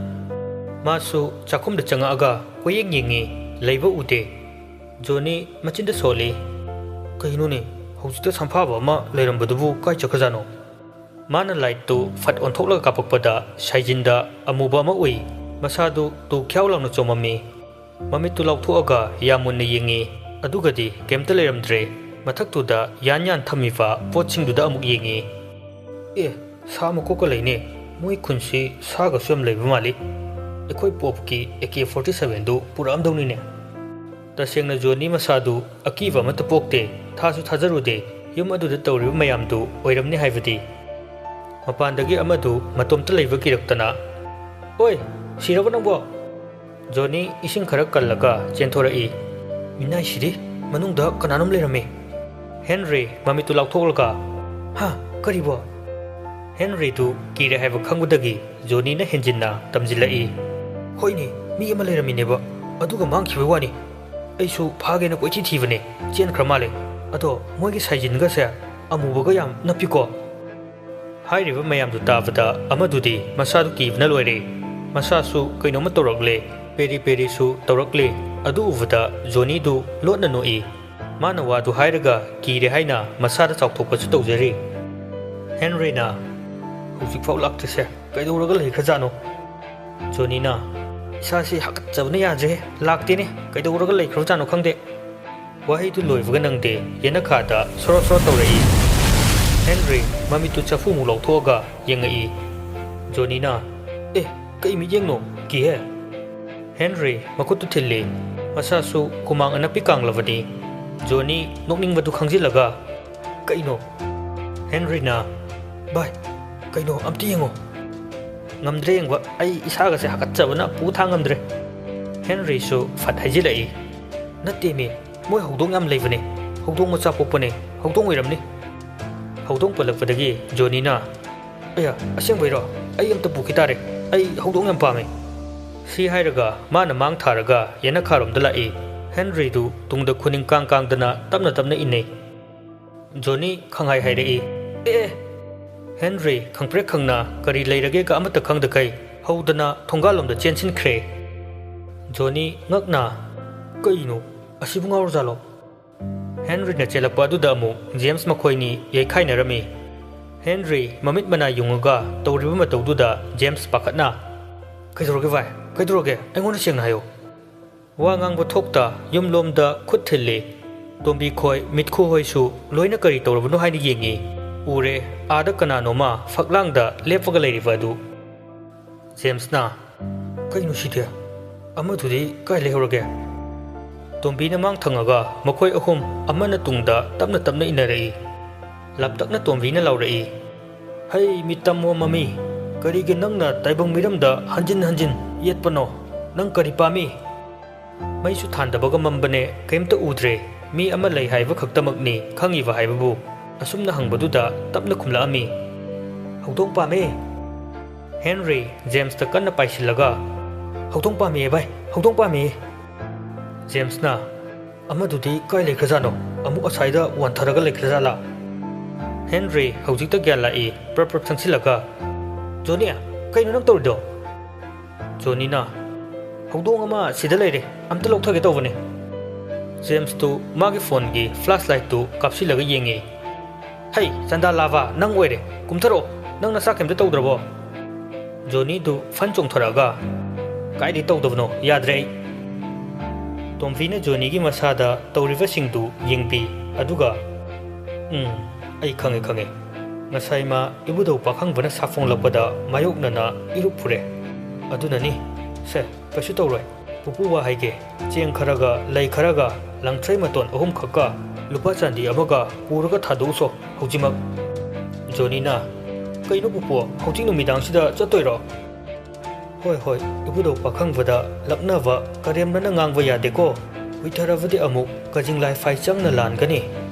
ꯃꯥꯁꯨ ꯆꯥꯛꯈꯨꯝꯗ ꯆꯪꯉꯛꯑꯒ ꯀꯣꯏꯌꯦꯡ ꯌꯦꯡꯉꯤ꯫ ꯂꯩꯕ ꯎꯗꯦ꯫ ꯖꯣꯅꯤ ꯃꯆꯤꯟꯗ ꯁꯣꯜꯂꯤ꯫ "ꯀꯩꯅꯣꯅꯦ? ꯍꯧꯖꯤꯛꯇ ꯁꯝꯐꯥꯕ ꯑꯃ ꯂꯩꯔꯝꯕꯗꯨꯕꯨ ꯀꯥꯏ ꯆꯠꯈ꯭ꯔꯖꯥꯠꯅꯣ?" ꯃꯥꯅ ꯂꯥꯏꯠꯇꯨ ꯐꯠ ꯑꯣꯟꯊꯣꯛꯂꯒ ꯀꯥꯞꯄꯛꯄꯗ ꯁꯥꯏꯖꯤꯟꯗ ꯑꯃꯨꯕ ꯑꯃ ꯎꯏ꯫ ꯃꯁꯥꯗꯨ ꯇꯨ ꯈ꯭ꯌꯥꯎ ꯂꯥꯎꯅ ꯆꯣꯝꯃꯝꯃꯤ꯫ ꯃꯃꯤꯠꯇꯨ ꯂꯥꯎꯊꯣꯛꯑꯒ ꯌꯥꯝ ꯃꯨꯟꯅ ꯌꯦꯡꯉꯤ꯫ ꯑꯗꯨꯒꯗꯤ ꯀꯩꯝꯇ ꯂꯩꯔꯝꯗ꯭ꯔꯦ꯫ ꯃꯊꯛꯇꯨꯗ ꯌꯥꯟ ꯌꯥꯟ ꯊꯝꯃꯤꯕ ꯄꯣꯠꯁꯤꯡꯗꯨꯗ ꯑꯃꯨꯛ ꯌꯦꯡꯉꯤ꯫ "ꯑꯦ, ꯁꯥ ꯃꯀꯣꯛꯀ ꯂꯩꯅꯦ꯫ ꯃꯣꯏ ꯈꯨꯟꯁꯤ ꯁꯥꯒꯁꯨ ꯌꯥꯝ ꯂꯩꯕ ꯃꯥꯜꯂꯤ꯫ ꯑꯩꯈꯣꯏ ꯄꯣꯞꯀꯤ ꯑꯦ ꯀꯦ ꯐꯣꯔꯇꯤ ꯁꯚꯦꯟꯗꯨ ꯄꯨꯔꯛꯑꯝꯗꯧꯅꯤꯅꯦ꯫" ꯇꯁꯦꯡꯅ ꯖꯣꯅꯤ ꯃꯁꯥꯗꯨ ꯑꯀꯤꯕ ꯑꯃꯠꯇ ꯄꯣꯛꯇꯦ, ꯊꯥꯁꯨ ꯊꯥꯖꯔꯨꯗꯦ꯫ ꯌꯨꯝ ꯑꯗꯨꯗ ꯇꯧꯔꯤꯕ ꯃꯌꯥꯝꯗꯨ ꯑꯣꯏꯔꯝꯅꯤ ꯍꯥꯏꯕꯗꯤ꯫ ꯃꯄꯥꯟꯗꯒꯤ ꯑꯃꯗꯨ ꯃꯇꯣꯝꯇ ꯂꯩꯕ ꯀꯤꯔꯛꯇꯅ, "ꯑꯣꯏ, ꯁꯤꯔꯕ ꯅꯪꯕꯣ?" ꯖꯣꯅꯤ ꯏꯁꯤꯡ ꯈꯔ ꯀꯜꯂꯒ ꯆꯦꯟꯊꯣꯔꯛꯏ꯫ "ꯃꯤꯅꯥꯏꯁꯤꯗꯤ!" ꯃꯅꯨꯡꯗ ꯀꯅꯥꯅꯣꯝ ꯂꯩꯔꯝꯃꯤ꯫ ꯍꯦꯟꯔꯤ ꯃꯃꯤꯠꯇꯨ ꯂꯥꯎꯊꯣꯛꯂꯒ, "ꯍꯥ? ꯀꯔꯤꯕꯣ?" ꯍꯦꯟꯔꯤꯗꯨ ꯀꯤꯔꯦ ꯍꯥꯏꯕ ꯈꯪꯕꯗꯒꯤ ꯖꯣꯅꯤꯅ ꯍꯦꯟꯖꯤꯟꯅ ꯇꯝꯖꯤꯜꯂꯛꯏ꯫ "ꯍꯣꯏꯅꯦ, ꯃꯤ ꯑꯃ ꯂꯩꯔꯝꯃꯤꯅꯦꯕ, ꯑꯗꯨꯒ ꯃꯥꯡꯈꯤꯕꯩ ꯋꯥꯅꯤ꯫ ꯑꯩꯁꯨ ꯐꯥꯒꯦꯅ ꯀꯣꯏꯊꯤ ꯊꯤꯕꯅꯦ, ꯆꯦꯟꯈ꯭ꯔ ꯃꯥꯜꯂꯦ꯫ ꯑꯗꯣ ꯃꯣꯏꯒꯤ ꯁꯥꯏꯖꯤꯟꯒꯁꯦ ꯑꯃꯨꯕꯒ ꯌꯥꯝ ꯅꯞꯄꯤꯀꯣ꯫" ꯍꯥꯏꯔꯤꯕ ꯃꯌꯥꯝꯗꯨ ꯇꯥꯕꯗ ꯑꯃꯗꯨꯗꯤ ꯃꯁꯥꯗꯨ ꯀꯤꯕꯅ ꯂꯣꯏꯔꯦ꯫ ꯃꯁꯥꯁꯨ ꯀꯩꯅꯣꯝꯃ ꯇꯧꯔꯛꯂꯦ, ꯄꯦꯔꯤ ꯄꯦꯔꯤꯁꯨ ꯇꯧꯔꯛꯂꯦ꯫ ꯑꯗꯨ ꯎꯕꯗ ꯖꯣꯅꯤꯗꯨ ꯂꯣꯠꯅ ꯅꯣꯛꯏ꯫ ꯃꯥꯅ ꯋꯥꯗꯨ ꯍꯥꯏꯔꯒ ꯀꯤꯔꯦ ꯍꯥꯏꯅ ꯃꯁꯥꯗ ꯆꯥꯎꯊꯣꯛꯄꯁꯨ ꯇꯧꯖꯔꯤ꯫ ꯍꯦꯟꯔꯤꯅ, "ꯍꯧꯖꯤꯛꯐꯥꯎ ꯂꯥꯛꯇ꯭ꯔꯤꯁꯦ ꯀꯩꯗꯧꯔꯒ ꯂꯩꯈ꯭ꯔꯖꯥꯠꯅꯣ?" ꯖꯣꯅꯤꯅ, "ꯏꯁꯥꯁꯤ ꯍꯥꯀꯠꯆꯕꯅ ꯌꯥꯗ꯭ꯔꯦ, ꯂꯥꯛꯇꯦꯅꯦ, ꯀꯩꯗꯧꯔꯒ ꯂꯩꯈ꯭ꯔꯕꯖꯥꯠꯅꯣ ꯈꯪꯗꯦ꯫" ꯋꯥꯍꯩꯗꯨ ꯂꯣꯏꯕꯒ ꯅꯪꯗꯦ, ꯌꯦꯅꯈꯥꯗ ꯁꯣꯔꯣ ꯁꯣꯔꯣ ꯇꯧꯔꯛꯏ꯫ ꯍꯦꯟꯔꯤ ꯃꯃꯤꯠꯇꯨ ꯆꯐꯨꯃꯨꯛ ꯂꯧꯊꯣꯛꯑꯒ ꯌꯦꯡꯉꯛꯏ꯫ ꯖꯣꯅꯤꯅ, "ꯑꯦ, ꯀꯩ ꯃꯤꯠꯌꯦꯡꯅꯣ? ꯀꯤꯍꯦ!" ꯍꯦꯟꯔꯤ ꯃꯈꯨꯠꯇꯨ ꯊꯤꯜꯂꯤ꯫ ꯃꯁꯥꯁꯨ ꯍꯨꯃꯥꯡ ꯑꯅꯞꯄꯤ ꯀꯥꯡꯂꯕꯅꯤ꯫ ꯖꯣꯅꯤ ꯅꯣꯛꯅꯤꯡꯕꯗꯨ ꯈꯪꯖꯤꯜꯂꯒ, "ꯀꯩꯅꯣ?" ꯍꯦꯟꯔꯤꯅ, "ꯚꯥꯏ, ꯀꯩꯅꯣ? ꯑꯝꯇ ꯌꯦꯡꯉꯣ꯫" "ꯉꯝꯗ꯭ꯔꯦ ꯌꯦꯡꯕ, ꯑꯩ ꯏꯁꯥꯒꯁꯦ ꯍꯥꯀꯠꯆꯕꯅ ꯄꯨ ꯊꯥꯡ ꯉꯝꯗ꯭ꯔꯦ꯫" ꯍꯦꯟꯔꯤꯁꯨ ꯐꯠ ꯍꯥꯏꯖꯤꯜꯂꯛꯏ꯫ "ꯅꯠꯇꯦꯃꯤ, ꯃꯣꯏ ꯍꯧꯗꯣꯡ ꯌꯥꯝ ꯂꯩꯕꯅꯦ, ꯍꯧꯗꯣꯡ ꯃꯆꯥ ꯄꯣꯛꯄꯅꯦ, ꯍꯧꯗꯣꯡ ꯑꯣꯏꯔꯝꯅꯤ꯫" ꯍꯧꯗꯣꯡ ꯄꯜꯂꯛꯄꯗꯒꯤ ꯖꯣꯅꯤꯅ, "ꯑꯌꯥ, ꯑꯁꯦꯡꯕꯩꯔꯣ? ꯑꯩ ꯑꯝꯇ ꯄꯨꯈꯤ ꯇꯥꯔꯦ, ꯑꯩ ꯍꯧꯗꯣꯡ ꯌꯥꯝ ꯄꯥꯝꯃꯦ꯫" ꯁꯤ ꯍꯥꯏꯔꯒ ꯃꯥꯅ ꯃꯥꯡ ꯊꯥꯔꯒ ꯌꯦꯅꯈꯥꯔꯣꯝꯗ ꯂꯥꯛꯏ꯫ ꯍꯦꯟꯔꯤꯗꯨ ꯇꯨꯡꯗ ꯈꯨꯅꯤꯡ ꯀꯥꯡ ꯀꯥꯡꯗꯅ ꯇꯞꯅ ꯇꯞꯅ ꯏꯟꯅꯩ꯫ ꯖꯣꯅꯤ ꯈꯪꯍꯥꯏ ꯍꯥꯏꯔꯛꯏ, "ꯑꯦ, ꯑꯦ!" ꯍꯦꯟꯔꯤ ꯈꯪꯄ꯭ꯔꯦꯛ ꯈꯪꯅ ꯀꯔꯤ ꯂꯩꯔꯒꯦꯒ ꯑꯃꯠꯇ ꯈꯪꯗꯈꯩ ꯍꯧꯗꯅ ꯊꯣꯡꯒꯥꯜꯂꯣꯝꯗ ꯆꯦꯟꯁꯤꯟꯈ꯭ꯔꯦ꯫ ꯖꯣꯅꯤ ꯉꯛꯅ, "ꯀꯩꯅꯣ? ꯑꯁꯤꯕꯨ ꯉꯥꯎꯔꯖꯥꯠꯂꯣ?" ꯍꯦꯟꯔꯤꯅ ꯆꯦꯜꯂꯛꯄ ꯑꯗꯨꯗ ꯑꯃꯨꯛ ꯖꯦꯝꯁ ꯃꯈꯣꯏꯅꯤ ꯌꯩꯈꯥꯏꯅꯔꯝꯃꯤ꯫ ꯍꯦꯟꯔꯤ ꯃꯃꯤꯠ ꯃꯅꯥ ꯌꯨꯡꯉꯒ ꯇꯧꯔꯤꯕ ꯃꯇꯧꯗꯨꯗ ꯖꯦꯝꯁ ꯄꯥꯈꯠꯅ, "ꯀꯩꯗꯧꯔꯒꯦ ꯚꯥꯏ? ꯀꯩꯗꯧꯔꯒꯦ? ꯑꯩꯉꯣꯟꯗ ꯁꯦꯡꯅ ꯍꯥꯏꯌꯨ꯫" ꯋꯥ ꯉꯥꯡꯕ ꯊꯣꯛꯇ ꯌꯨꯝꯂꯣꯝꯗ ꯈꯨꯠ ꯊꯤꯜꯂꯤ꯫ ꯇꯣꯝꯕꯤ ꯈꯣꯏ, ꯃꯤꯠꯈꯨ ꯍꯣꯏꯁꯨ ꯂꯣꯏꯅ ꯀꯔꯤ ꯇꯧꯔꯕꯅꯣ ꯍꯥꯏꯅ ꯌꯦꯡꯉꯤ꯫ ꯎꯔꯦ, ꯑꯥꯗ ꯀꯅꯥꯅꯣꯃ ꯐꯛꯂꯥꯡꯗ ꯂꯦꯞꯄꯒ ꯂꯩꯔꯤꯕ ꯑꯗꯨ꯫ ꯖꯦꯝꯁꯅ, "ꯀꯩꯅꯣ ꯁꯤꯗꯤ? ꯑꯃꯗꯨꯗꯤ ꯀꯥꯏ ꯂꯩꯍꯧꯔꯒꯦ?" ꯇꯣꯝꯕꯤꯅ ꯃꯥꯡ ꯊꯪꯉꯒ ꯃꯈꯣꯏ ꯑꯍꯨꯝ ꯑꯃꯅ ꯇꯨꯡꯗ ꯇꯞꯅ ꯇꯞꯅ ꯏꯟꯅꯔꯛꯏ꯫ ꯂꯥꯞꯇꯛꯅ ꯇꯣꯝꯕꯤꯅ ꯂꯥꯎꯔꯛꯏ, "ꯍꯩ, ꯃꯤꯇꯝ ꯑꯣ ꯃꯃꯤ, ꯀꯔꯤꯒꯤ ꯅꯪꯅ ꯇꯥꯏꯕꯪ ꯃꯤꯔꯝꯗ ꯍꯟꯖꯤꯟ ꯍꯟꯖꯤꯟ ꯌꯦꯠꯄꯅꯣ? ꯅꯪ ꯀꯔꯤ ꯄꯥꯝꯃꯤ?" ꯃꯩꯁꯨ ꯊꯥꯟꯗꯕꯒ ꯃꯝꯕꯅꯦ, ꯀꯩꯝꯇ ꯎꯗ꯭ꯔꯦ꯫ "ꯃꯤ ꯑꯃ ꯂꯩ ꯍꯥꯏꯕ ꯈꯛꯇꯃꯛꯅꯤ ꯈꯪꯉꯤꯕ" ꯍꯥꯏꯕꯕꯨ ꯑꯁꯨꯝꯅ ꯍꯪꯕꯗꯨꯗ ꯇꯞꯅ ꯈꯨꯝꯂꯛꯑꯝꯃꯤ, "ꯍꯧꯗꯣꯡ ꯄꯥꯝꯃꯦ"꯫ ꯍꯦꯟꯔꯤ ꯖꯦꯝꯁꯇ ꯀꯟꯅ ꯄꯥꯏꯁꯤꯜꯂꯒ, "ꯍꯧꯗꯣꯡ ꯄꯥꯝꯃꯦꯌꯦ ꯚꯥꯏ, ꯍꯧꯗꯣꯡ ꯄꯥꯝꯃꯦꯌꯦ"꯫ ꯖꯦꯝꯁꯅ, "ꯑꯃꯗꯨꯗꯤ ꯀꯥꯏ ꯂꯩꯈ꯭ꯔꯖꯥꯠꯅꯣ? ꯑꯃꯨꯛ ꯑꯁꯥꯏꯗ ꯋꯥꯟꯊꯔꯒ ꯂꯩꯈ꯭ꯔꯖꯥꯠꯂꯥ?" ꯍꯦꯟꯔꯤ ꯍꯧꯖꯤꯛꯇ ꯒ꯭ꯌꯥꯟ ꯂꯥꯛꯏ, ꯄ꯭ꯔꯞ ꯄ꯭ꯔꯞ ꯆꯪꯁꯤꯜꯂꯒ, "ꯖꯣꯅꯤ, ꯀꯩꯅꯣ ꯅꯪ ꯇꯧꯔꯤꯗꯣ?" ꯖꯣꯅꯤꯅ, "ꯍꯧꯗꯣꯡ ꯑꯃ ꯁꯤꯗ ꯂꯩꯔꯦ, ꯑꯝꯇ ꯂꯧꯊꯒꯦ ꯇꯧꯕꯅꯦ"꯫ ꯖꯦꯝꯁꯇꯨ ꯃꯥꯒꯤ ꯐꯣꯟꯒꯤ ꯐ꯭ꯂꯥꯁ ꯂꯥꯏꯠꯇꯨ ꯀꯥꯞꯁꯤꯜꯂꯒ ꯌꯦꯡꯉꯤ꯫ "ꯍꯩ, ꯆꯟꯗꯥ ꯂꯥꯚꯥ, ꯅꯪ ꯑꯣꯏꯔꯦ꯫ ꯀꯨꯝꯊꯔꯛꯑꯣ, ꯅꯪ ꯅꯁꯥ ꯀꯩꯝꯇ ꯇꯧꯗ꯭ꯔꯕꯣ?" ꯖꯣꯅꯤꯗꯨ ꯐꯟ ꯆꯣꯡꯊꯔꯛꯑꯒ, "ꯀꯥꯏꯗꯩ ꯇꯧꯗꯕꯅꯣ? ꯌꯥꯗ꯭ꯔꯦ ꯑꯩ"꯫ ꯇꯣꯝꯕꯤꯅ ꯖꯣꯅꯤꯒꯤ ꯃꯁꯥꯗ ꯇꯧꯔꯤꯕꯁꯤꯡꯗꯨ ꯌꯦꯡꯕꯤ, ꯑꯗꯨꯒ, "ꯎꯝ, ꯑꯩ ꯈꯪꯉꯦ, ꯈꯪꯉꯦ꯫ ꯉꯁꯥꯏ ꯃꯥ ꯏꯕꯨꯙꯧ ꯄꯥꯈꯪꯕꯅ ꯁꯥꯐꯣꯡꯂꯛꯄꯗ ꯃꯥꯌꯣꯛꯅꯅ ꯏꯔꯨꯞ ꯐꯨꯔꯦ꯫ ꯑꯗꯨꯅꯅꯤ꯫ ꯁꯦ, ꯀꯩꯁꯨ ꯇꯧꯔꯣꯏ꯫ ꯄꯨꯄꯨ ꯋꯥ ꯍꯥꯏꯒꯦ꯫ ꯆꯦꯡ ꯈꯔꯒ, ꯂꯩ ꯈꯔꯒ, ꯂꯪꯊ꯭ꯔꯩ ꯃꯇꯣꯟ ꯑꯍꯨꯝꯈꯛꯀ, ꯂꯨꯄꯥ ꯆꯥꯟꯗꯤ ꯑꯃꯒ ꯄꯨꯔꯒ ꯊꯥꯗꯣꯛꯎꯁꯣ ꯍꯧꯖꯤꯛꯃꯛ"꯫ ꯖꯣꯅꯤꯅ, "ꯀꯩꯅꯣ ꯄꯨꯄꯨ, ꯍꯧꯖꯤꯛ ꯅꯨꯃꯤꯗꯥꯡꯁꯤꯗ ꯆꯠꯇꯣꯏꯔꯣ?" "ꯍꯣꯏ, ꯍꯣꯏ, ꯏꯕꯨꯙꯧ ꯄꯥꯈꯪꯕꯗ ꯂꯛꯅꯕ ꯀꯔꯦꯝꯅꯅ ꯉꯥꯡꯕ ꯌꯥꯗꯦꯀꯣ꯫ ꯀꯨꯏꯊꯔꯕꯗꯤ ꯑꯃꯨꯛ ꯀꯖꯤꯡ ꯂꯥꯏꯐꯥꯏ ꯆꯪꯅ ꯂꯥꯟꯒꯅꯤ꯫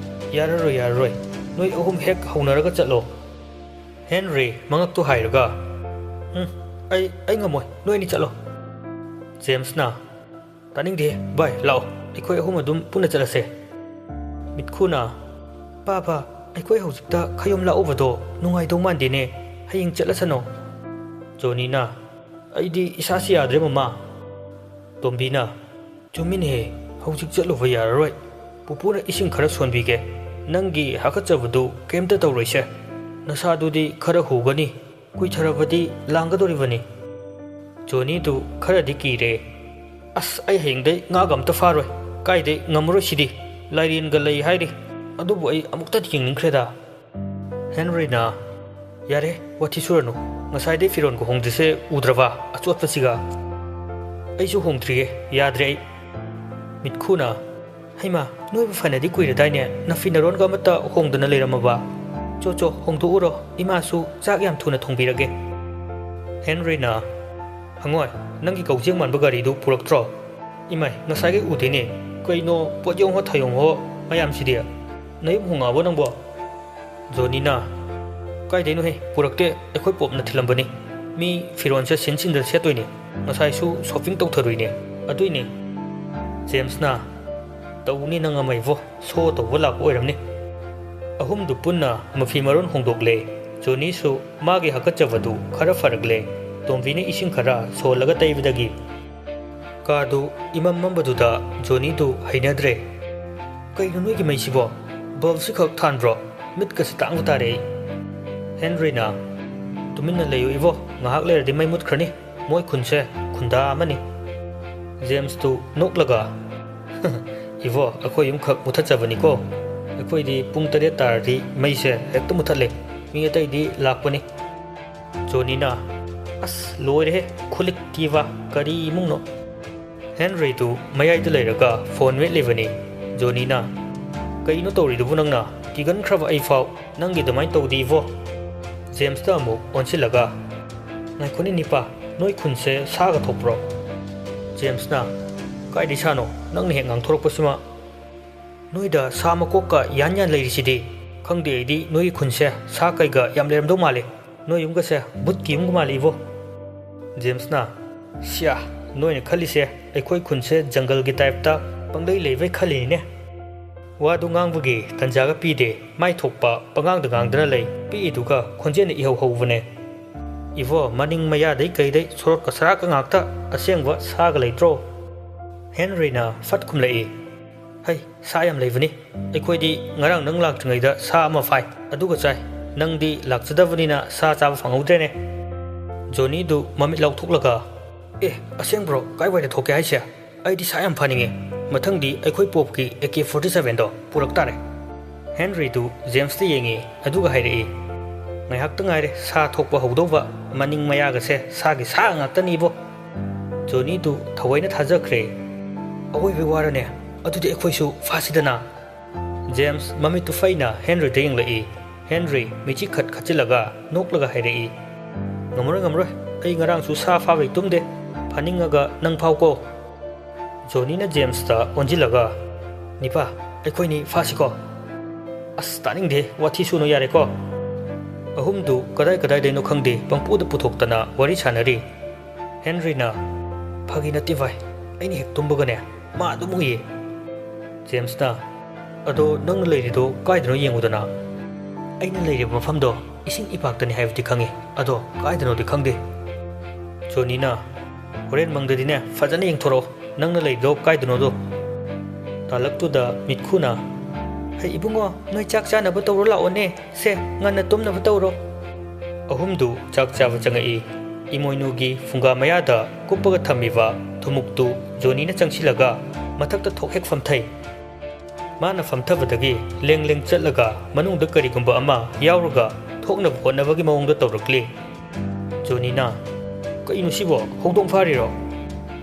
ꯌꯥꯔꯔꯣꯏ, ꯌꯥꯔꯔꯣꯏ꯫ ꯅꯣꯏ ꯑꯍꯨꯝ ꯍꯦꯛ ꯍꯧꯅꯔꯒ ꯆꯠꯂꯣ"꯫ ꯍꯦꯟꯔꯤ ꯃꯉꯛꯇꯨ ꯍꯥꯏꯔꯒ, "ꯎꯝ, ꯑꯩ, ꯑꯩ ꯉꯝꯃꯣꯏ, ꯅꯣꯏ ꯑꯅꯤ ꯆꯠꯂꯣ"꯫ ꯖꯦꯝꯁꯅ, "ꯇꯥꯅꯤꯡꯗꯦ, ꯚꯥꯏ, ꯂꯥꯛꯑꯣ, ꯑꯩꯈꯣꯏ ꯑꯍꯨꯝ ꯑꯗꯨꯝ ꯄꯨꯟꯅ ꯆꯠꯂꯁꯦ"꯫ ꯃꯤꯠꯈꯨꯅ, "ꯄꯥ, ꯄꯥ, ꯑꯩꯈꯣꯏ ꯍꯧꯖꯤꯛꯇ ꯈꯌꯨꯝ ꯂꯥꯛꯎꯕꯗꯣ ꯅꯨꯡꯉꯥꯏꯗꯧ ꯃꯥꯟꯗꯦꯅꯦ, ꯍꯌꯦꯡ ꯆꯠꯂꯁꯅꯣ"꯫ ꯖꯣꯅꯤꯅ, "ꯑꯩꯗꯤ ꯏꯁꯥꯁꯤ ꯌꯥꯗ꯭ꯔꯦ, ꯃꯃꯥ"꯫ ꯇꯣꯝꯕꯤꯅ, "ꯆꯨꯝꯃꯤꯅꯦꯍꯦ, ꯍꯧꯖꯤꯛ ꯆꯠꯂꯨꯕ ꯌꯥꯔꯔꯣꯏ꯫ ꯄꯨꯄꯨꯅ ꯏꯁꯤꯡ ꯈꯔ ꯁꯣꯟꯕꯤꯒꯦ꯫ ꯅꯪꯒꯤ ꯍꯥꯀꯠꯆꯕꯗꯨ ꯀꯩꯝꯇ ꯇꯧꯔꯣꯏꯁꯦ꯫ ꯅꯁꯥꯗꯨꯗꯤ ꯈꯔ ꯍꯨꯒꯅꯤ꯫ ꯀꯨꯏꯊꯔꯕꯗꯤ ꯂꯥꯡꯒꯗꯧꯔꯤꯕꯅꯤ"꯫ ꯖꯣꯅꯤꯗꯨ ꯈꯔꯗꯤ ꯀꯤꯔꯦ꯫ "ꯑꯁ, ꯑꯩ ꯍꯌꯦꯡꯗꯩ ꯉꯥꯒ ꯑꯝꯇ ꯐꯥꯔꯣꯏ꯫ ꯀꯥꯏꯗꯩ ꯉꯝꯃꯔꯣꯏ ꯁꯤꯗꯤ꯫ ꯂꯥꯏꯔꯦꯟꯒ ꯂꯩ ꯍꯥꯏꯔꯤ꯫ ꯑꯗꯨꯕꯨ ꯑꯩ ꯑꯃꯨꯛꯇꯗꯤ ꯌꯦꯡꯅꯤꯡꯈ꯭ꯔꯦꯗ"꯫ ꯍꯦꯟꯔꯤꯅ, "ꯌꯥꯔꯦ, ꯋꯥꯊꯤ ꯁꯨꯔꯅꯨ꯫ ꯉꯁꯥꯏꯗꯩ ꯐꯤꯔꯣꯟꯒ ꯍꯣꯡꯗ꯭ꯔꯤꯁꯦ ꯎꯗ꯭ꯔꯕ, ꯑꯆꯣꯠꯄꯁꯤꯒ?" "ꯑꯩꯁꯨ ꯍꯣꯡꯗ꯭ꯔꯤꯌꯦ, ꯌꯥꯗ꯭ꯔꯦ ꯑꯩ"꯫ ꯃꯤꯠꯈꯨꯅ, "ꯍꯩꯃꯥ, ꯅꯣꯏꯕꯨ ꯐꯅꯗꯤ ꯀꯨꯏꯔꯗꯥꯏꯅꯦ, ꯅꯐꯤ ꯅꯔꯣꯟꯒ ꯑꯃꯠꯇ ꯍꯣꯡꯗꯅ ꯂꯩꯔꯝꯃꯕ? ꯆꯣ, ꯆꯣ, ꯍꯣꯡꯗꯣꯛꯎꯔꯣ, ꯏꯃꯥꯁꯨ ꯆꯥꯛ ꯌꯥꯝ ꯊꯨꯅ ꯊꯣꯡꯕꯤꯔꯒꯦ"꯫ ꯍꯦꯟꯔꯤꯅ, "ꯍꯪꯉꯣꯏ, ꯅꯪꯒꯤ ꯀꯧꯖꯦꯡ ꯃꯥꯟꯕ ꯒꯥꯔꯤꯗꯨ ꯄꯨꯔꯛꯇ꯭ꯔꯣ? ꯏꯃꯥꯏ, ꯉꯁꯥꯏꯒꯩ ꯎꯗꯦꯅꯦ, "ꯀꯩꯅꯣ, ꯄꯣꯠ ꯌꯣꯝ ꯍꯣ ꯊꯌꯣꯝ ꯍꯣ ꯃꯌꯥꯝꯁꯤꯗꯤ? ꯅꯌꯨꯝ ꯍꯣꯡꯉꯛꯑꯕꯣ ꯅꯪꯕꯣ?" ꯖꯣꯅꯤꯅ, "ꯀꯥꯏꯗꯩꯅꯣꯍꯦ, ꯄꯨꯔꯛꯇꯦ, ꯑꯩꯈꯣꯏ ꯄꯣꯞꯅ ꯊꯤꯜꯂꯝꯕꯅꯤ꯫ ꯃꯤ ꯐꯤꯔꯣꯟꯁꯦ ꯁꯤꯟ ꯁꯤꯟꯗ ꯁꯦꯠꯇꯣꯏꯅꯦ, ꯉꯁꯥꯏꯁꯨ ꯁꯣꯞꯄꯤꯡ ꯇꯧꯊꯔꯨꯏꯅꯦ, ꯑꯗꯨꯏꯅꯦ꯫" ꯖꯦꯝꯁꯅ, "ꯇꯧꯅꯤ ꯅꯪ ꯑꯃ ꯏꯕꯣ, ꯁꯣ ꯇꯧꯕ ꯂꯥꯛꯄ ꯑꯣꯏꯔꯝꯅꯤ꯫" ꯑꯍꯨꯝꯗꯨ ꯄꯨꯟꯅ ꯃꯐꯤ ꯃꯔꯣꯟ ꯍꯣꯡꯗꯣꯛꯂꯦ꯫ ꯖꯣꯅꯤꯁꯨ ꯃꯥꯒꯤ ꯍꯥꯀꯠꯆꯕꯗꯨ ꯈꯔ ꯐꯔꯛꯂꯦ꯫ ꯇꯣꯝꯕꯤꯅ ꯏꯁꯤꯡ ꯈꯔ ꯁꯣꯍꯜꯂꯒ ꯇꯩꯕꯗꯒꯤ ꯀꯥꯗꯨ ꯏꯃꯝ ꯃꯝꯕꯗꯨꯗ ꯖꯣꯅꯤꯗꯨ ꯍꯩꯅꯗ꯭ꯔꯦ꯫ "ꯀꯩꯅꯣ ꯅꯣꯏꯒꯤ ꯃꯩꯁꯤꯕꯣ? ꯕꯜꯕꯁꯤ ꯈꯛ ꯊꯥꯟꯕ꯭ꯔꯣ? ꯃꯤꯠꯀꯁꯤ ꯇꯥꯡꯕ ꯇꯥꯔꯦ ꯑꯩ꯫" ꯍꯦꯟꯔꯤꯅ, "ꯇꯨꯃꯤꯟꯅ ꯂꯩꯌꯨ ꯏꯕꯣ, ꯉꯥꯏꯍꯥꯛ ꯂꯩꯔꯗꯤ ꯃꯩ ꯃꯨꯠꯈ꯭ꯔꯅꯤ꯫ ꯃꯣꯏ ꯈꯨꯟꯁꯦ ꯈꯨꯟꯗꯥ ꯑꯃꯅꯤ꯫" ꯖꯦꯝꯁꯇꯨ ꯅꯣꯛꯂꯒ, "ꯏꯕꯣ, ꯑꯩꯈꯣꯏ ꯌꯨꯝꯈꯛ ꯃꯨꯊꯠꯆꯕꯅꯤꯀꯣ꯫ ꯑꯩꯈꯣꯏꯗꯤ ꯄꯨꯡ ꯇꯔꯦꯠ ꯇꯥꯔꯗꯤ ꯃꯩꯁꯦ ꯍꯦꯛꯇ ꯃꯨꯊꯠꯂꯦ꯫ ꯃꯤ ꯑꯇꯩꯗꯤ ꯂꯥꯛꯄꯅꯤ꯫" ꯖꯣꯅꯤꯅ, "ꯑꯁ, ꯂꯣꯏꯔꯦꯍꯦ, ꯈꯨꯂꯤꯛꯇꯤꯕ, ꯀꯔꯤ ꯏꯃꯨꯡꯅꯣ?" ꯍꯦꯟꯔꯤꯗꯨ ꯃꯌꯥꯏꯗ ꯂꯩꯔꯒ ꯐꯣꯟ ꯃꯦꯠꯂꯤꯕꯅꯤ꯫ ꯖꯣꯅꯤꯅ, "ꯀꯩꯅꯣ ꯇꯧꯔꯤꯗꯨꯕꯨ ꯅꯪꯅ? ꯀꯤꯒꯟꯈ꯭ꯔꯕ ꯑꯩꯐꯥꯎ ꯅꯪꯒꯤ ꯑꯗꯨꯃꯥꯏꯅ ꯇꯧꯗꯤꯕꯣ꯫" ꯖꯦꯝꯁꯇ ꯑꯃꯨꯛ ꯑꯣꯟꯁꯤꯜꯂꯒ, "ꯉꯥꯏꯈꯣꯅꯦ ꯅꯤꯄꯥ, ꯅꯣꯏ ꯈꯨꯟꯁꯦ ꯁꯥꯒ ꯊꯣꯛꯄ꯭ꯔꯣ?" ꯖꯦꯝꯁꯅ, "ꯀꯥꯏꯗꯩ ꯁꯥꯅꯣ? ꯅꯪꯅ ꯍꯦꯛ ꯉꯥꯡꯊꯣꯔꯛꯄꯁꯤꯃ꯫ ꯅꯣꯏꯗ ꯁꯥ ꯃꯀꯣꯛꯀ ꯌꯥꯟ ꯌꯥꯟ ꯂꯩꯔꯤꯁꯤꯗꯤ꯫ ꯈꯪꯗꯦ ꯑꯩꯗꯤ, ꯅꯣꯏꯒꯤ ꯈꯨꯟꯁꯦ ꯁꯥ ꯀꯩꯒ ꯌꯥꯝ ꯂꯩꯔꯝꯗꯧ ꯃꯥꯜꯂꯦ꯫ ꯅꯣꯏ ꯌꯨꯝꯒꯁꯦ ꯕꯨꯠꯀꯤ ꯌꯨꯝꯒ ꯃꯥꯜꯂꯤ ꯏꯕꯣ꯫" ꯖꯦꯝꯁꯅ, "ꯁꯤꯌꯥ, ꯅꯣꯏꯅ ꯈꯜꯂꯤꯁꯦ ꯑꯩꯈꯣꯏ ꯈꯨꯟꯁꯦ ꯖꯪꯒꯜꯒꯤ ꯇꯥꯏꯞꯇ ꯄꯪꯂꯩ ꯂꯩꯕꯩ ꯈꯜꯂꯤꯅꯤꯅꯦ꯫ ꯋꯥꯗꯨ ꯉꯥꯡꯕꯒꯤ ꯇꯟꯖꯥꯒ ꯄꯤꯗꯦ, ꯃꯥꯏ ꯊꯣꯛꯄ ꯄꯉꯥꯡꯗ ꯉꯥꯡꯗꯅ ꯂꯩ, ꯄꯤꯛꯏꯗꯨꯒ ꯈꯣꯟꯖꯦꯜꯅ ꯏꯍꯧ ꯍꯧꯕꯅꯦ꯫ ꯏꯕꯣ, ꯃꯅꯤꯡ ꯃꯌꯥꯗꯩ ꯀꯩꯗꯩ ꯁꯣꯔꯣꯠꯀ ꯁꯔꯥꯛꯀ ꯉꯥꯛꯇ, ꯑꯁꯦꯡꯕ ꯁꯥꯒ ꯂꯩꯇ꯭ꯔꯣ?" ꯍꯦꯟꯔꯤꯅ ꯐꯠ ꯈꯨꯝꯂꯛꯏ, "ꯍꯩ, ꯁꯥ ꯌꯥꯝ ꯂꯩꯕꯅꯤ꯫ ꯑꯩꯈꯣꯏꯗꯤ ꯉꯔꯥꯡ ꯅꯪ ꯂꯥꯛꯇ꯭ꯔꯤꯉꯩꯗ ꯁꯥ ꯑꯃ ꯐꯥꯏ, ꯑꯗꯨꯒ ꯆꯥꯏ꯫ ꯅꯪꯗꯤ ꯂꯥꯛꯆꯗꯕꯅꯤꯅ ꯁꯥ ꯆꯥꯕ ꯐꯪꯍꯧꯗ꯭ꯔꯦꯅꯦ꯫" ꯖꯣꯅꯤꯗꯨ ꯃꯃꯤꯠ ꯂꯥꯎꯊꯣꯛꯂꯒ, "ꯑꯦ, ꯑꯁꯦꯡꯕ꯭ꯔꯣ? ꯀꯥꯏꯋꯥꯏꯗ ꯊꯣꯛꯀꯦ ꯍꯥꯏꯁꯦ? ꯑꯩꯗꯤ ꯁꯥ ꯌꯥꯝ ꯐꯥꯅꯤꯡꯉꯦ꯫ ꯃꯊꯪꯗꯤ ꯑꯩꯈꯣꯏ ꯄꯣꯞꯀꯤ ꯑꯦ ꯀꯦ ꯐꯣꯔꯇꯤ ꯁꯚꯦꯟꯗꯣ ꯄꯨꯔꯛ ꯇꯥꯔꯦ꯫" ꯍꯦꯟꯔꯤꯗꯨ ꯖꯦꯝꯁꯇ ꯌꯦꯡꯉꯤ, ꯑꯗꯨꯒ ꯍꯥꯏꯔꯛꯏ, "ꯉꯥꯏꯍꯥꯛꯇ ꯉꯥꯏꯔꯦ ꯁꯥ ꯊꯣꯛꯄ ꯍꯧꯗꯧꯕ, ꯃꯅꯤꯡ ꯃꯌꯥꯒꯁꯦ ꯁꯥꯒꯤ ꯁꯥ ꯉꯥꯛꯇꯅꯤꯕꯣ꯫" ꯖꯣꯅꯤꯗꯨ ꯊꯑꯣꯏꯅ ꯊꯥꯖꯈ꯭ꯔꯦ꯫ "ꯑꯋꯣꯏꯕꯩ ꯋꯥꯔꯅꯦ? ꯑꯗꯨꯗꯤ ꯑꯩꯈꯣꯏꯁꯨ ꯐꯥꯁꯤꯗꯅ꯫" ꯖꯦꯝꯁ ꯃꯃꯤꯠꯇꯨ ꯐꯩꯅ ꯍꯦꯟꯔꯤꯗ ꯌꯦꯡꯂꯛꯏ꯫ ꯍꯦꯟꯔꯤ ꯃꯤꯆꯤ ꯈꯠ ꯈꯠꯆꯤꯜꯂꯒ ꯅꯣꯛꯂꯒ ꯍꯥꯏꯔꯛꯏ, "ꯉꯝꯃꯔꯣꯏ, ꯉꯝꯃꯔꯣꯏ꯫ ꯑꯩ ꯉꯔꯥꯡꯁꯨ ꯁꯥ ꯐꯥꯕꯩ ꯇꯨꯝꯗꯦ꯫ ꯐꯥꯅꯤꯡꯉꯒ ꯅꯪ ꯐꯥꯎꯀꯣ꯫" ꯖꯣꯅꯤꯅ ꯖꯦꯝꯁꯇ ꯑꯣꯟꯁꯤꯜꯂꯒ, "ꯅꯤꯄꯥ, ꯑꯩꯈꯣꯏꯅꯤ ꯐꯥꯁꯤꯀꯣ?" "ꯑꯁ, ꯇꯥꯅꯤꯡꯗꯦ, ꯋꯥꯊꯤ ꯁꯨꯅꯨ ꯌꯥꯔꯦꯀꯣ?" ꯑꯍꯨꯝꯗꯨ ꯀꯗꯥꯏ ꯀꯗꯥꯏꯗꯩꯅꯣ ꯈꯪꯗꯦ ꯄꯪꯄꯨꯗ ꯄꯨꯊꯣꯛꯇꯅ ꯋꯥꯔꯤ ꯁꯥꯟꯅꯔꯤ꯫ ꯍꯦꯟꯔꯤꯅ, "ꯐꯥꯒꯤ ꯅꯠꯇꯦ ꯚꯥꯏ, ꯑꯩꯅ ꯍꯦꯛ ꯇꯨꯝꯕꯒꯅꯦ ꯃꯥ ꯑꯗꯨꯝ ꯎꯏꯌꯦ꯫" ꯖꯦꯝꯁꯅ, "ꯑꯗꯣ ꯅꯪꯅ ꯂꯩꯔꯤꯗꯣ ꯀꯥꯏꯗꯅꯣ ꯌꯦꯡꯉꯨꯗꯅ?" "ꯑꯩꯅ ꯂꯩꯔꯤꯕ ꯃꯐꯝꯗꯣ ꯏꯁꯤꯡ ꯏꯄꯥꯛꯇꯅꯤ ꯍꯥꯏꯕꯗꯤ ꯈꯪꯉꯤ, ꯑꯗꯣ ꯀꯥꯏꯗꯅꯣꯗꯤ ꯈꯪꯗꯦ꯫" ꯖꯣꯅꯤꯅ, "ꯍꯣꯔꯦꯟ ꯃꯪꯗꯗꯤꯅꯦ ꯐꯖꯅ ꯌꯦꯡꯊꯣꯔꯛꯑꯣ, ꯅꯪꯅ ꯂꯩꯔꯤꯗꯣ ꯀꯥꯏꯗꯅꯣꯗꯣ꯫" ꯇꯥꯂꯛꯇꯨꯗ ꯃꯤꯠꯈꯨꯅ, "ꯍꯩ ꯏꯕꯨꯡꯉꯣ, ꯅꯣꯏ ꯆꯥꯛ ꯆꯥꯅꯕ ꯇꯧꯔꯣ ꯂꯥꯛꯑꯣꯅꯦ, ꯁꯦ ꯉꯟꯅ ꯇꯨꯝꯅꯕ ꯇꯧꯔꯣ꯫" ꯑꯍꯨꯝꯗꯨ ꯆꯥꯛ ꯆꯥꯕ ꯆꯪꯉꯛꯏ꯫ ꯏꯃꯣꯏꯅꯨꯒꯤ ꯐꯨꯡꯒꯥ ꯃꯌꯥꯗ ꯀꯨꯞꯄꯒ ꯊꯝꯃꯤꯕ ꯊꯨꯝꯃꯨꯛꯇꯨ ꯖꯣꯅꯤꯅ ꯆꯪꯁꯤꯜꯂꯒ ꯃꯊꯛꯇ ꯊꯣꯛ ꯍꯦꯛ ꯐꯝꯊꯩ꯫ ꯃꯥꯅ ꯐꯝꯊꯕꯗꯒꯤ ꯂꯦꯡ ꯂꯦꯡ ꯆꯠꯂꯒ ꯃꯅꯨꯡꯗ ꯀꯔꯤꯒꯨꯝꯕ ꯑꯃ ꯌꯥꯎꯔꯒ ꯊꯣꯛꯅꯕ ꯍꯣꯠꯅꯕꯒꯤ ꯃꯑꯣꯡꯗ ꯇꯧꯔꯛꯂꯤ꯫ ꯖꯣꯅꯤꯅ, "ꯀꯩꯅꯣ ꯁꯤꯕꯣ, ꯍꯧꯗꯣꯡ ꯐꯥꯔꯤꯔꯣ?"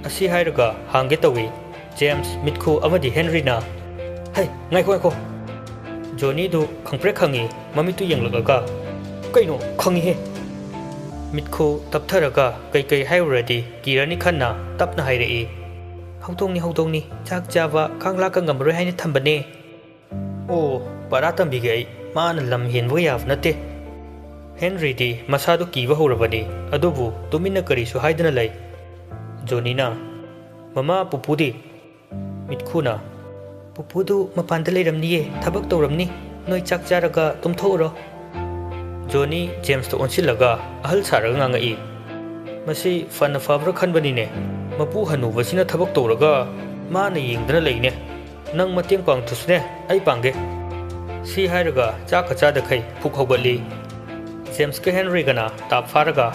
ꯑꯁꯤ ꯍꯥꯏꯔꯒ ꯍꯥꯡꯒꯦ ꯇꯧꯏ꯫ ꯖꯦꯝꯁ, ꯃꯤꯠꯈꯨ ꯑꯃꯗꯤ ꯍꯦꯟꯔꯤꯅ, "ꯍꯩ, ꯉꯥꯏꯈꯣ, ꯉꯥꯏꯈꯣ!" ꯖꯣꯅꯤꯗꯨ ꯈꯪꯄ꯭ꯔꯦꯛ ꯈꯪꯉꯤ, ꯃꯃꯤꯠꯇꯨ ꯌꯦꯡꯂꯛꯂꯒ, "ꯀꯩꯅꯣ, ꯈꯪꯉꯤꯍꯦ!" ꯃꯤꯠꯈꯨ ꯇꯞꯊꯔꯒ ꯀꯩꯀꯩ ꯍꯥꯏꯔꯨꯔꯗꯤ ꯀꯤꯔꯅꯤ ꯈꯟꯅ ꯇꯞꯅ ꯍꯥꯏꯔꯛꯏ, "ꯍꯧꯗꯣꯡꯅꯤ, ꯍꯧꯗꯣꯡꯅꯤ, ꯆꯥꯛ ꯆꯥꯕ ꯈꯥꯡ ꯂꯥꯛꯀ ꯉꯝꯃꯔꯣꯏ ꯍꯥꯏꯅ ꯊꯝꯕꯅꯦ꯫" "ꯑꯣ, ꯄꯔꯥ ꯇꯝꯕꯤꯒꯦ ꯑꯩ, ꯃꯥꯅ ꯂꯝ ꯍꯦꯟꯕꯒ ꯌꯥꯕ ꯅꯠꯇꯦ꯫" ꯍꯦꯟꯔꯤꯗꯤ ꯃꯁꯥꯗꯨ ꯀꯤꯕ ꯍꯧꯔꯕꯅꯤ, ꯑꯗꯨꯕꯨ ꯇꯨꯃꯤꯟꯅ ꯀꯔꯤꯁꯨ ꯍꯥꯏꯗꯅ ꯂꯩ꯫ ꯖꯣꯅꯤꯅ, "ꯃꯃꯥ, ꯄꯨꯄꯨꯗꯤ?" ꯃꯤꯠꯈꯨꯅ, "ꯄꯨꯄꯨꯗꯨ ꯃꯄꯥꯟꯗ ꯂꯩꯔꯝꯅꯤꯌꯦ, ꯊꯕꯛ ꯇꯧꯔꯝꯅꯤ꯫ ꯅꯣꯏ ꯆꯥꯛ ꯆꯥꯔꯒ ꯇꯨꯝꯊꯣꯛꯎꯔꯣ꯫" ꯖꯣꯅꯤ ꯖꯦꯝꯁꯇ ꯑꯣꯟꯁꯤꯜꯂꯒ ꯑꯍꯜ ꯁꯥꯔꯒ ꯉꯥꯡꯉꯛꯏ, "ꯃꯁꯤ ꯐꯅ ꯐꯕ꯭ꯔꯥ ꯈꯟꯕꯅꯤꯅꯦ꯫ ꯃꯄꯨ ꯍꯅꯨꯕꯁꯤꯅ ꯊꯕꯛ ꯇꯧꯔꯒ ꯃꯥꯅ ꯌꯦꯡꯗꯅ ꯂꯩꯅꯦ꯫ ꯅꯪ ꯃꯇꯦꯡ ꯄꯥꯡꯗ꯭ꯔꯁꯨꯅꯦ, ꯑꯩ ꯄꯥꯡꯒꯦ꯫" ꯁꯤ ꯍꯥꯏꯔꯒ ꯆꯥꯛꯀ ꯆꯥꯗꯈꯩ ꯐꯨꯛ ꯍꯧꯒꯠꯂꯤ꯫ ꯖꯦꯝꯁꯀ ꯍꯦꯟꯔꯤꯒꯅ ꯇꯥꯞ ꯐꯥꯔꯒ,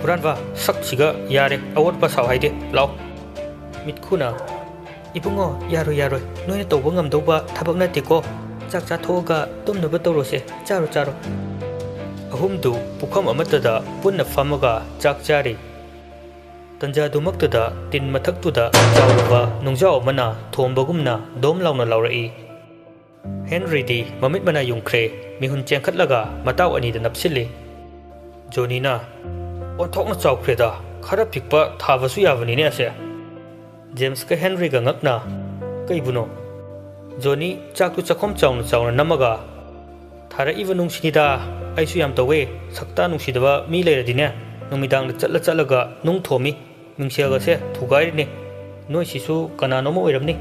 "ꯍꯨꯔꯥꯟꯕ, ꯁꯛꯁꯤꯒ ꯌꯥꯔꯦ, ꯑꯋꯣꯠꯄ ꯁꯥꯎ ꯍꯥꯏꯗꯦ, ꯂꯥꯎ꯫" ꯃꯤꯠꯈꯨꯅ, "ꯏꯕꯨꯡꯉꯣ, ꯌꯥꯔꯣꯏ, ꯌꯥꯔꯣꯏ, ꯅꯣꯏꯅ ꯇꯧꯕ ꯉꯝꯗꯧꯕ ꯊꯕꯛ ꯅꯠꯇꯦꯀꯣ꯫ ꯆꯥꯛ ꯆꯥꯊꯣꯛꯑꯒ ꯇꯨꯝꯅꯕ ꯇꯧꯔꯣꯁꯦ, ꯆꯥꯔꯣ, ꯆꯥꯔꯣ꯫" ꯑꯍꯨꯝꯗꯨ ꯄꯨꯈꯝ ꯑꯃꯠꯇꯗ ꯄꯨꯟꯅ ꯐꯝꯃꯒ ꯆꯥꯛ ꯆꯥꯔꯤ꯫ ꯇꯟꯖꯥꯗꯨꯃꯛꯇꯗ ꯇꯤꯟ ꯃꯊꯛꯇꯨꯗ ꯆꯥꯎꯔꯕ ꯅꯨꯡꯖꯥꯎ ꯑꯃꯅ ꯊꯣꯝꯕꯒꯨꯝꯅ ꯗꯣꯝ ꯂꯥꯎꯅ ꯂꯥꯎꯔꯛꯏ꯫ ꯍꯦꯟꯔꯤꯗꯤ ꯃꯃꯤꯠ ꯃꯅꯥ ꯌꯨꯡꯈ꯭ꯔꯦ, ꯃꯤꯍꯨꯟ ꯆꯦꯟꯈꯠꯂꯒ ꯃꯇꯥꯎ ꯑꯅꯤꯗ ꯅꯞꯁꯤꯜꯂꯤ꯫ ꯖꯣꯅꯤꯅ, "ꯑꯣꯟꯊꯣꯛꯅ ꯆꯥꯎꯈ꯭ꯔꯦꯗ, ꯈꯔ ꯄꯤꯛꯄ ꯊꯥꯕꯁꯨ ꯌꯥꯕꯅꯤꯅꯦ ꯑꯁꯦ꯫" ꯖꯦꯝꯁꯀ ꯍꯦꯟꯔꯤꯒ ꯉꯛꯅ, "ꯀꯩꯕꯨꯅꯣ?" ꯖꯣꯅꯤ ꯆꯥꯛꯇꯨ ꯆꯥꯛꯈꯨꯝ ꯆꯥꯎꯅ ꯆꯥꯎꯅ ꯅꯝꯃꯒ, "ꯊꯥꯔꯛꯏꯕ ꯅꯨꯡꯁꯤꯅꯤꯗ, ꯑꯩꯁꯨ ꯌꯥꯝ ꯇꯧꯋꯦ, ꯁꯛꯇꯥ ꯅꯨꯡꯁꯤꯗꯕ ꯃꯤ ꯂꯩꯔꯗꯤꯅꯦ, ꯅꯨꯃꯤꯗꯥꯡꯗ ꯆꯠꯂ ꯆꯠꯂꯒ ꯅꯨꯡ ꯊꯣꯝꯃꯤ, ꯃꯤꯡꯁꯦꯜꯒꯁꯦ ꯊꯨꯒꯥꯏꯔꯤꯅꯦ, ꯅꯣꯏꯁꯤꯁꯨ ꯀꯅꯥꯅꯣꯝꯃ ꯑꯣꯏꯔꯝꯅꯤ꯫"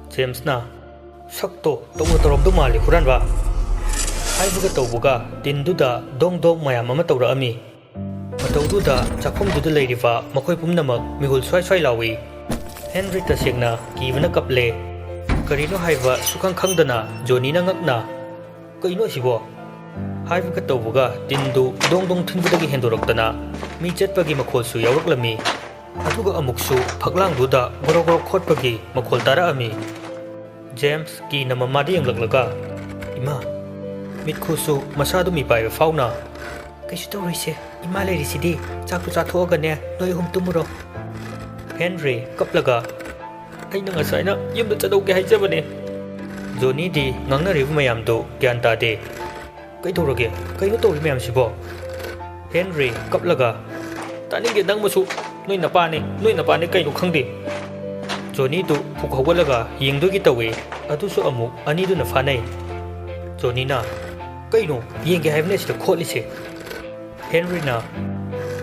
ꯖꯦꯝꯁꯅ, "ꯁꯛꯇꯣ ꯇꯧꯅ ꯇꯧꯔꯝꯗꯧ ꯃꯥꯜꯂꯤ ꯍꯨꯔꯥꯟꯕ" ꯍꯥꯏꯕꯒ ꯇꯧꯕꯒ ꯇꯤꯟꯗꯨꯗ ꯗꯣꯡ ꯗꯣꯡ ꯃꯌꯥꯝ ꯑꯃ ꯇꯧꯔꯛꯑꯝꯃꯤ꯫ ꯃꯇꯧꯗꯨꯗ ꯆꯥꯛꯈꯨꯝꯗꯨꯗ ꯂꯩꯔꯤꯕ ꯃꯈꯣꯏ ꯄꯨꯝꯅꯃꯛ ꯃꯤꯍꯨꯜ ꯁ꯭ꯋꯥꯏ ꯁ꯭ꯋꯥꯏ ꯂꯥꯎꯏ꯫ ꯍꯦꯟꯔꯤ ꯇꯁꯦꯡꯅ ꯀꯤꯕꯅ ꯀꯞꯂꯦ꯫ ꯀꯔꯤꯅꯣ ꯍꯥꯏꯕ ꯁꯨꯈꯪ ꯈꯪꯗꯅ ꯖꯣꯅꯤꯅ ꯉꯛꯅ, "ꯀꯩꯅꯣ ꯑꯁꯤꯕꯣ?" ꯍꯥꯏꯕꯒ ꯇꯧꯕꯒ ꯇꯤꯟꯗꯨ ꯗꯣꯡ ꯗꯣꯡ ꯊꯤꯟꯕꯗꯒꯤ ꯍꯦꯟꯗꯣꯔꯛꯇꯅ ꯃꯤ ꯆꯠꯄꯒꯤ ꯃꯈꯣꯜꯁꯨ ꯌꯥꯎꯔꯛꯂꯝꯃꯤ꯫ ꯑꯗꯨꯒ ꯑꯃꯨꯛꯁꯨ ꯐꯛꯂꯥꯡꯗꯨꯗ ꯒꯣꯔꯣ ꯒꯣꯔꯣ ꯈꯣꯠꯄꯒꯤ ꯃꯈꯣꯜ ꯇꯥꯔꯛꯑꯝꯃꯤ꯫ ꯖꯦꯝꯁ ꯀꯤꯅ ꯃꯃꯥꯗ ꯌꯦꯡꯂꯛꯂꯒ, "ꯏꯃꯥ!" ꯃꯤꯠꯈꯨꯁꯨ ꯃꯁꯥꯗꯨ ꯃꯤꯄꯥꯏꯕ ꯐꯥꯎꯅ, "ꯀꯩꯁꯨ ꯇꯧꯔꯣꯏꯁꯦ, ꯏꯃꯥ ꯂꯩꯔꯤꯁꯤꯗꯤ, ꯆꯥꯛꯇꯨ ꯆꯥꯊꯣꯛꯑꯒꯅꯦ ꯅꯣꯏ ꯑꯍꯨꯝ ꯇꯨꯝꯃꯨꯔꯣ꯫" ꯍꯦꯟꯔꯤ ꯀꯞꯂꯒ, "ꯑꯩꯅ ꯉꯁꯥꯏꯅ ꯌꯨꯝꯗ ꯆꯠꯍꯧꯒꯦ ꯍꯥꯏꯖꯕꯅꯦ꯫" ꯖꯣꯅꯤꯗꯤ ꯉꯥꯡꯅꯔꯤꯕ ꯃꯌꯥꯝꯗꯨ ꯒ꯭ꯌꯥꯟ ꯇꯥꯗꯦ꯫ "ꯀꯩꯗꯧꯔꯒꯦ? ꯀꯩꯅꯣ ꯇꯧꯔꯤ ꯃꯌꯥꯝꯁꯤꯕꯣ?" ꯍꯦꯟꯔꯤ ꯀꯞꯂꯒ, "ꯇꯥꯅꯤꯡꯗꯦ ꯅꯪꯕꯨꯁꯨ, ꯅꯣꯏ ꯅꯄꯥꯅꯦ, ꯅꯣꯏ ꯅꯄꯥꯅꯦ ꯀꯩꯅꯣ ꯈꯪꯗꯦ꯫" ꯖꯣꯅꯤꯗꯨ ꯐꯨꯛ ꯍꯧꯒꯠꯂꯒ ꯌꯦꯡꯗꯣꯏꯒꯤ ꯇꯧꯏ, ꯑꯗꯨꯁꯨ ꯑꯃꯨꯛ ꯑꯅꯤꯗꯨꯅ ꯐꯥꯅꯩ꯫ ꯖꯣꯅꯤꯅ, "ꯀꯩꯅꯣ ꯌꯦꯡꯒꯦ ꯍꯥꯏꯕꯅꯦ ꯁꯤꯗ ꯈꯣꯠꯂꯤꯁꯦ?" ꯍꯦꯟꯔꯤꯅ,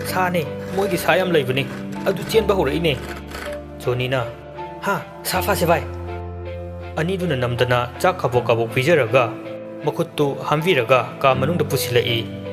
"ꯁꯥꯅꯦ, ꯃꯣꯏꯒꯤ ꯁꯥ ꯌꯥꯝ ꯂꯩꯕꯅꯦ, ꯑꯗꯨ ꯆꯦꯟꯕ ꯍꯧꯔꯛꯏꯅꯦ꯫" ꯖꯣꯅꯤꯅ, "ꯍꯥ, ꯁꯥ ꯐꯥꯁꯦ ꯚꯥꯏ꯫" ꯑꯅꯤꯗꯨꯅ ꯅꯝꯗꯅ ꯆꯥꯛ ꯀꯥꯕꯣꯛ ꯀꯥꯕꯣꯛ ꯄꯤꯖꯔꯒ ꯃꯈꯨꯠꯇꯨ ꯍꯥꯝꯕꯤꯔꯒ ꯀꯥ ꯃꯅꯨꯡꯗ ꯄꯨꯁꯤꯜꯂꯛꯏ꯫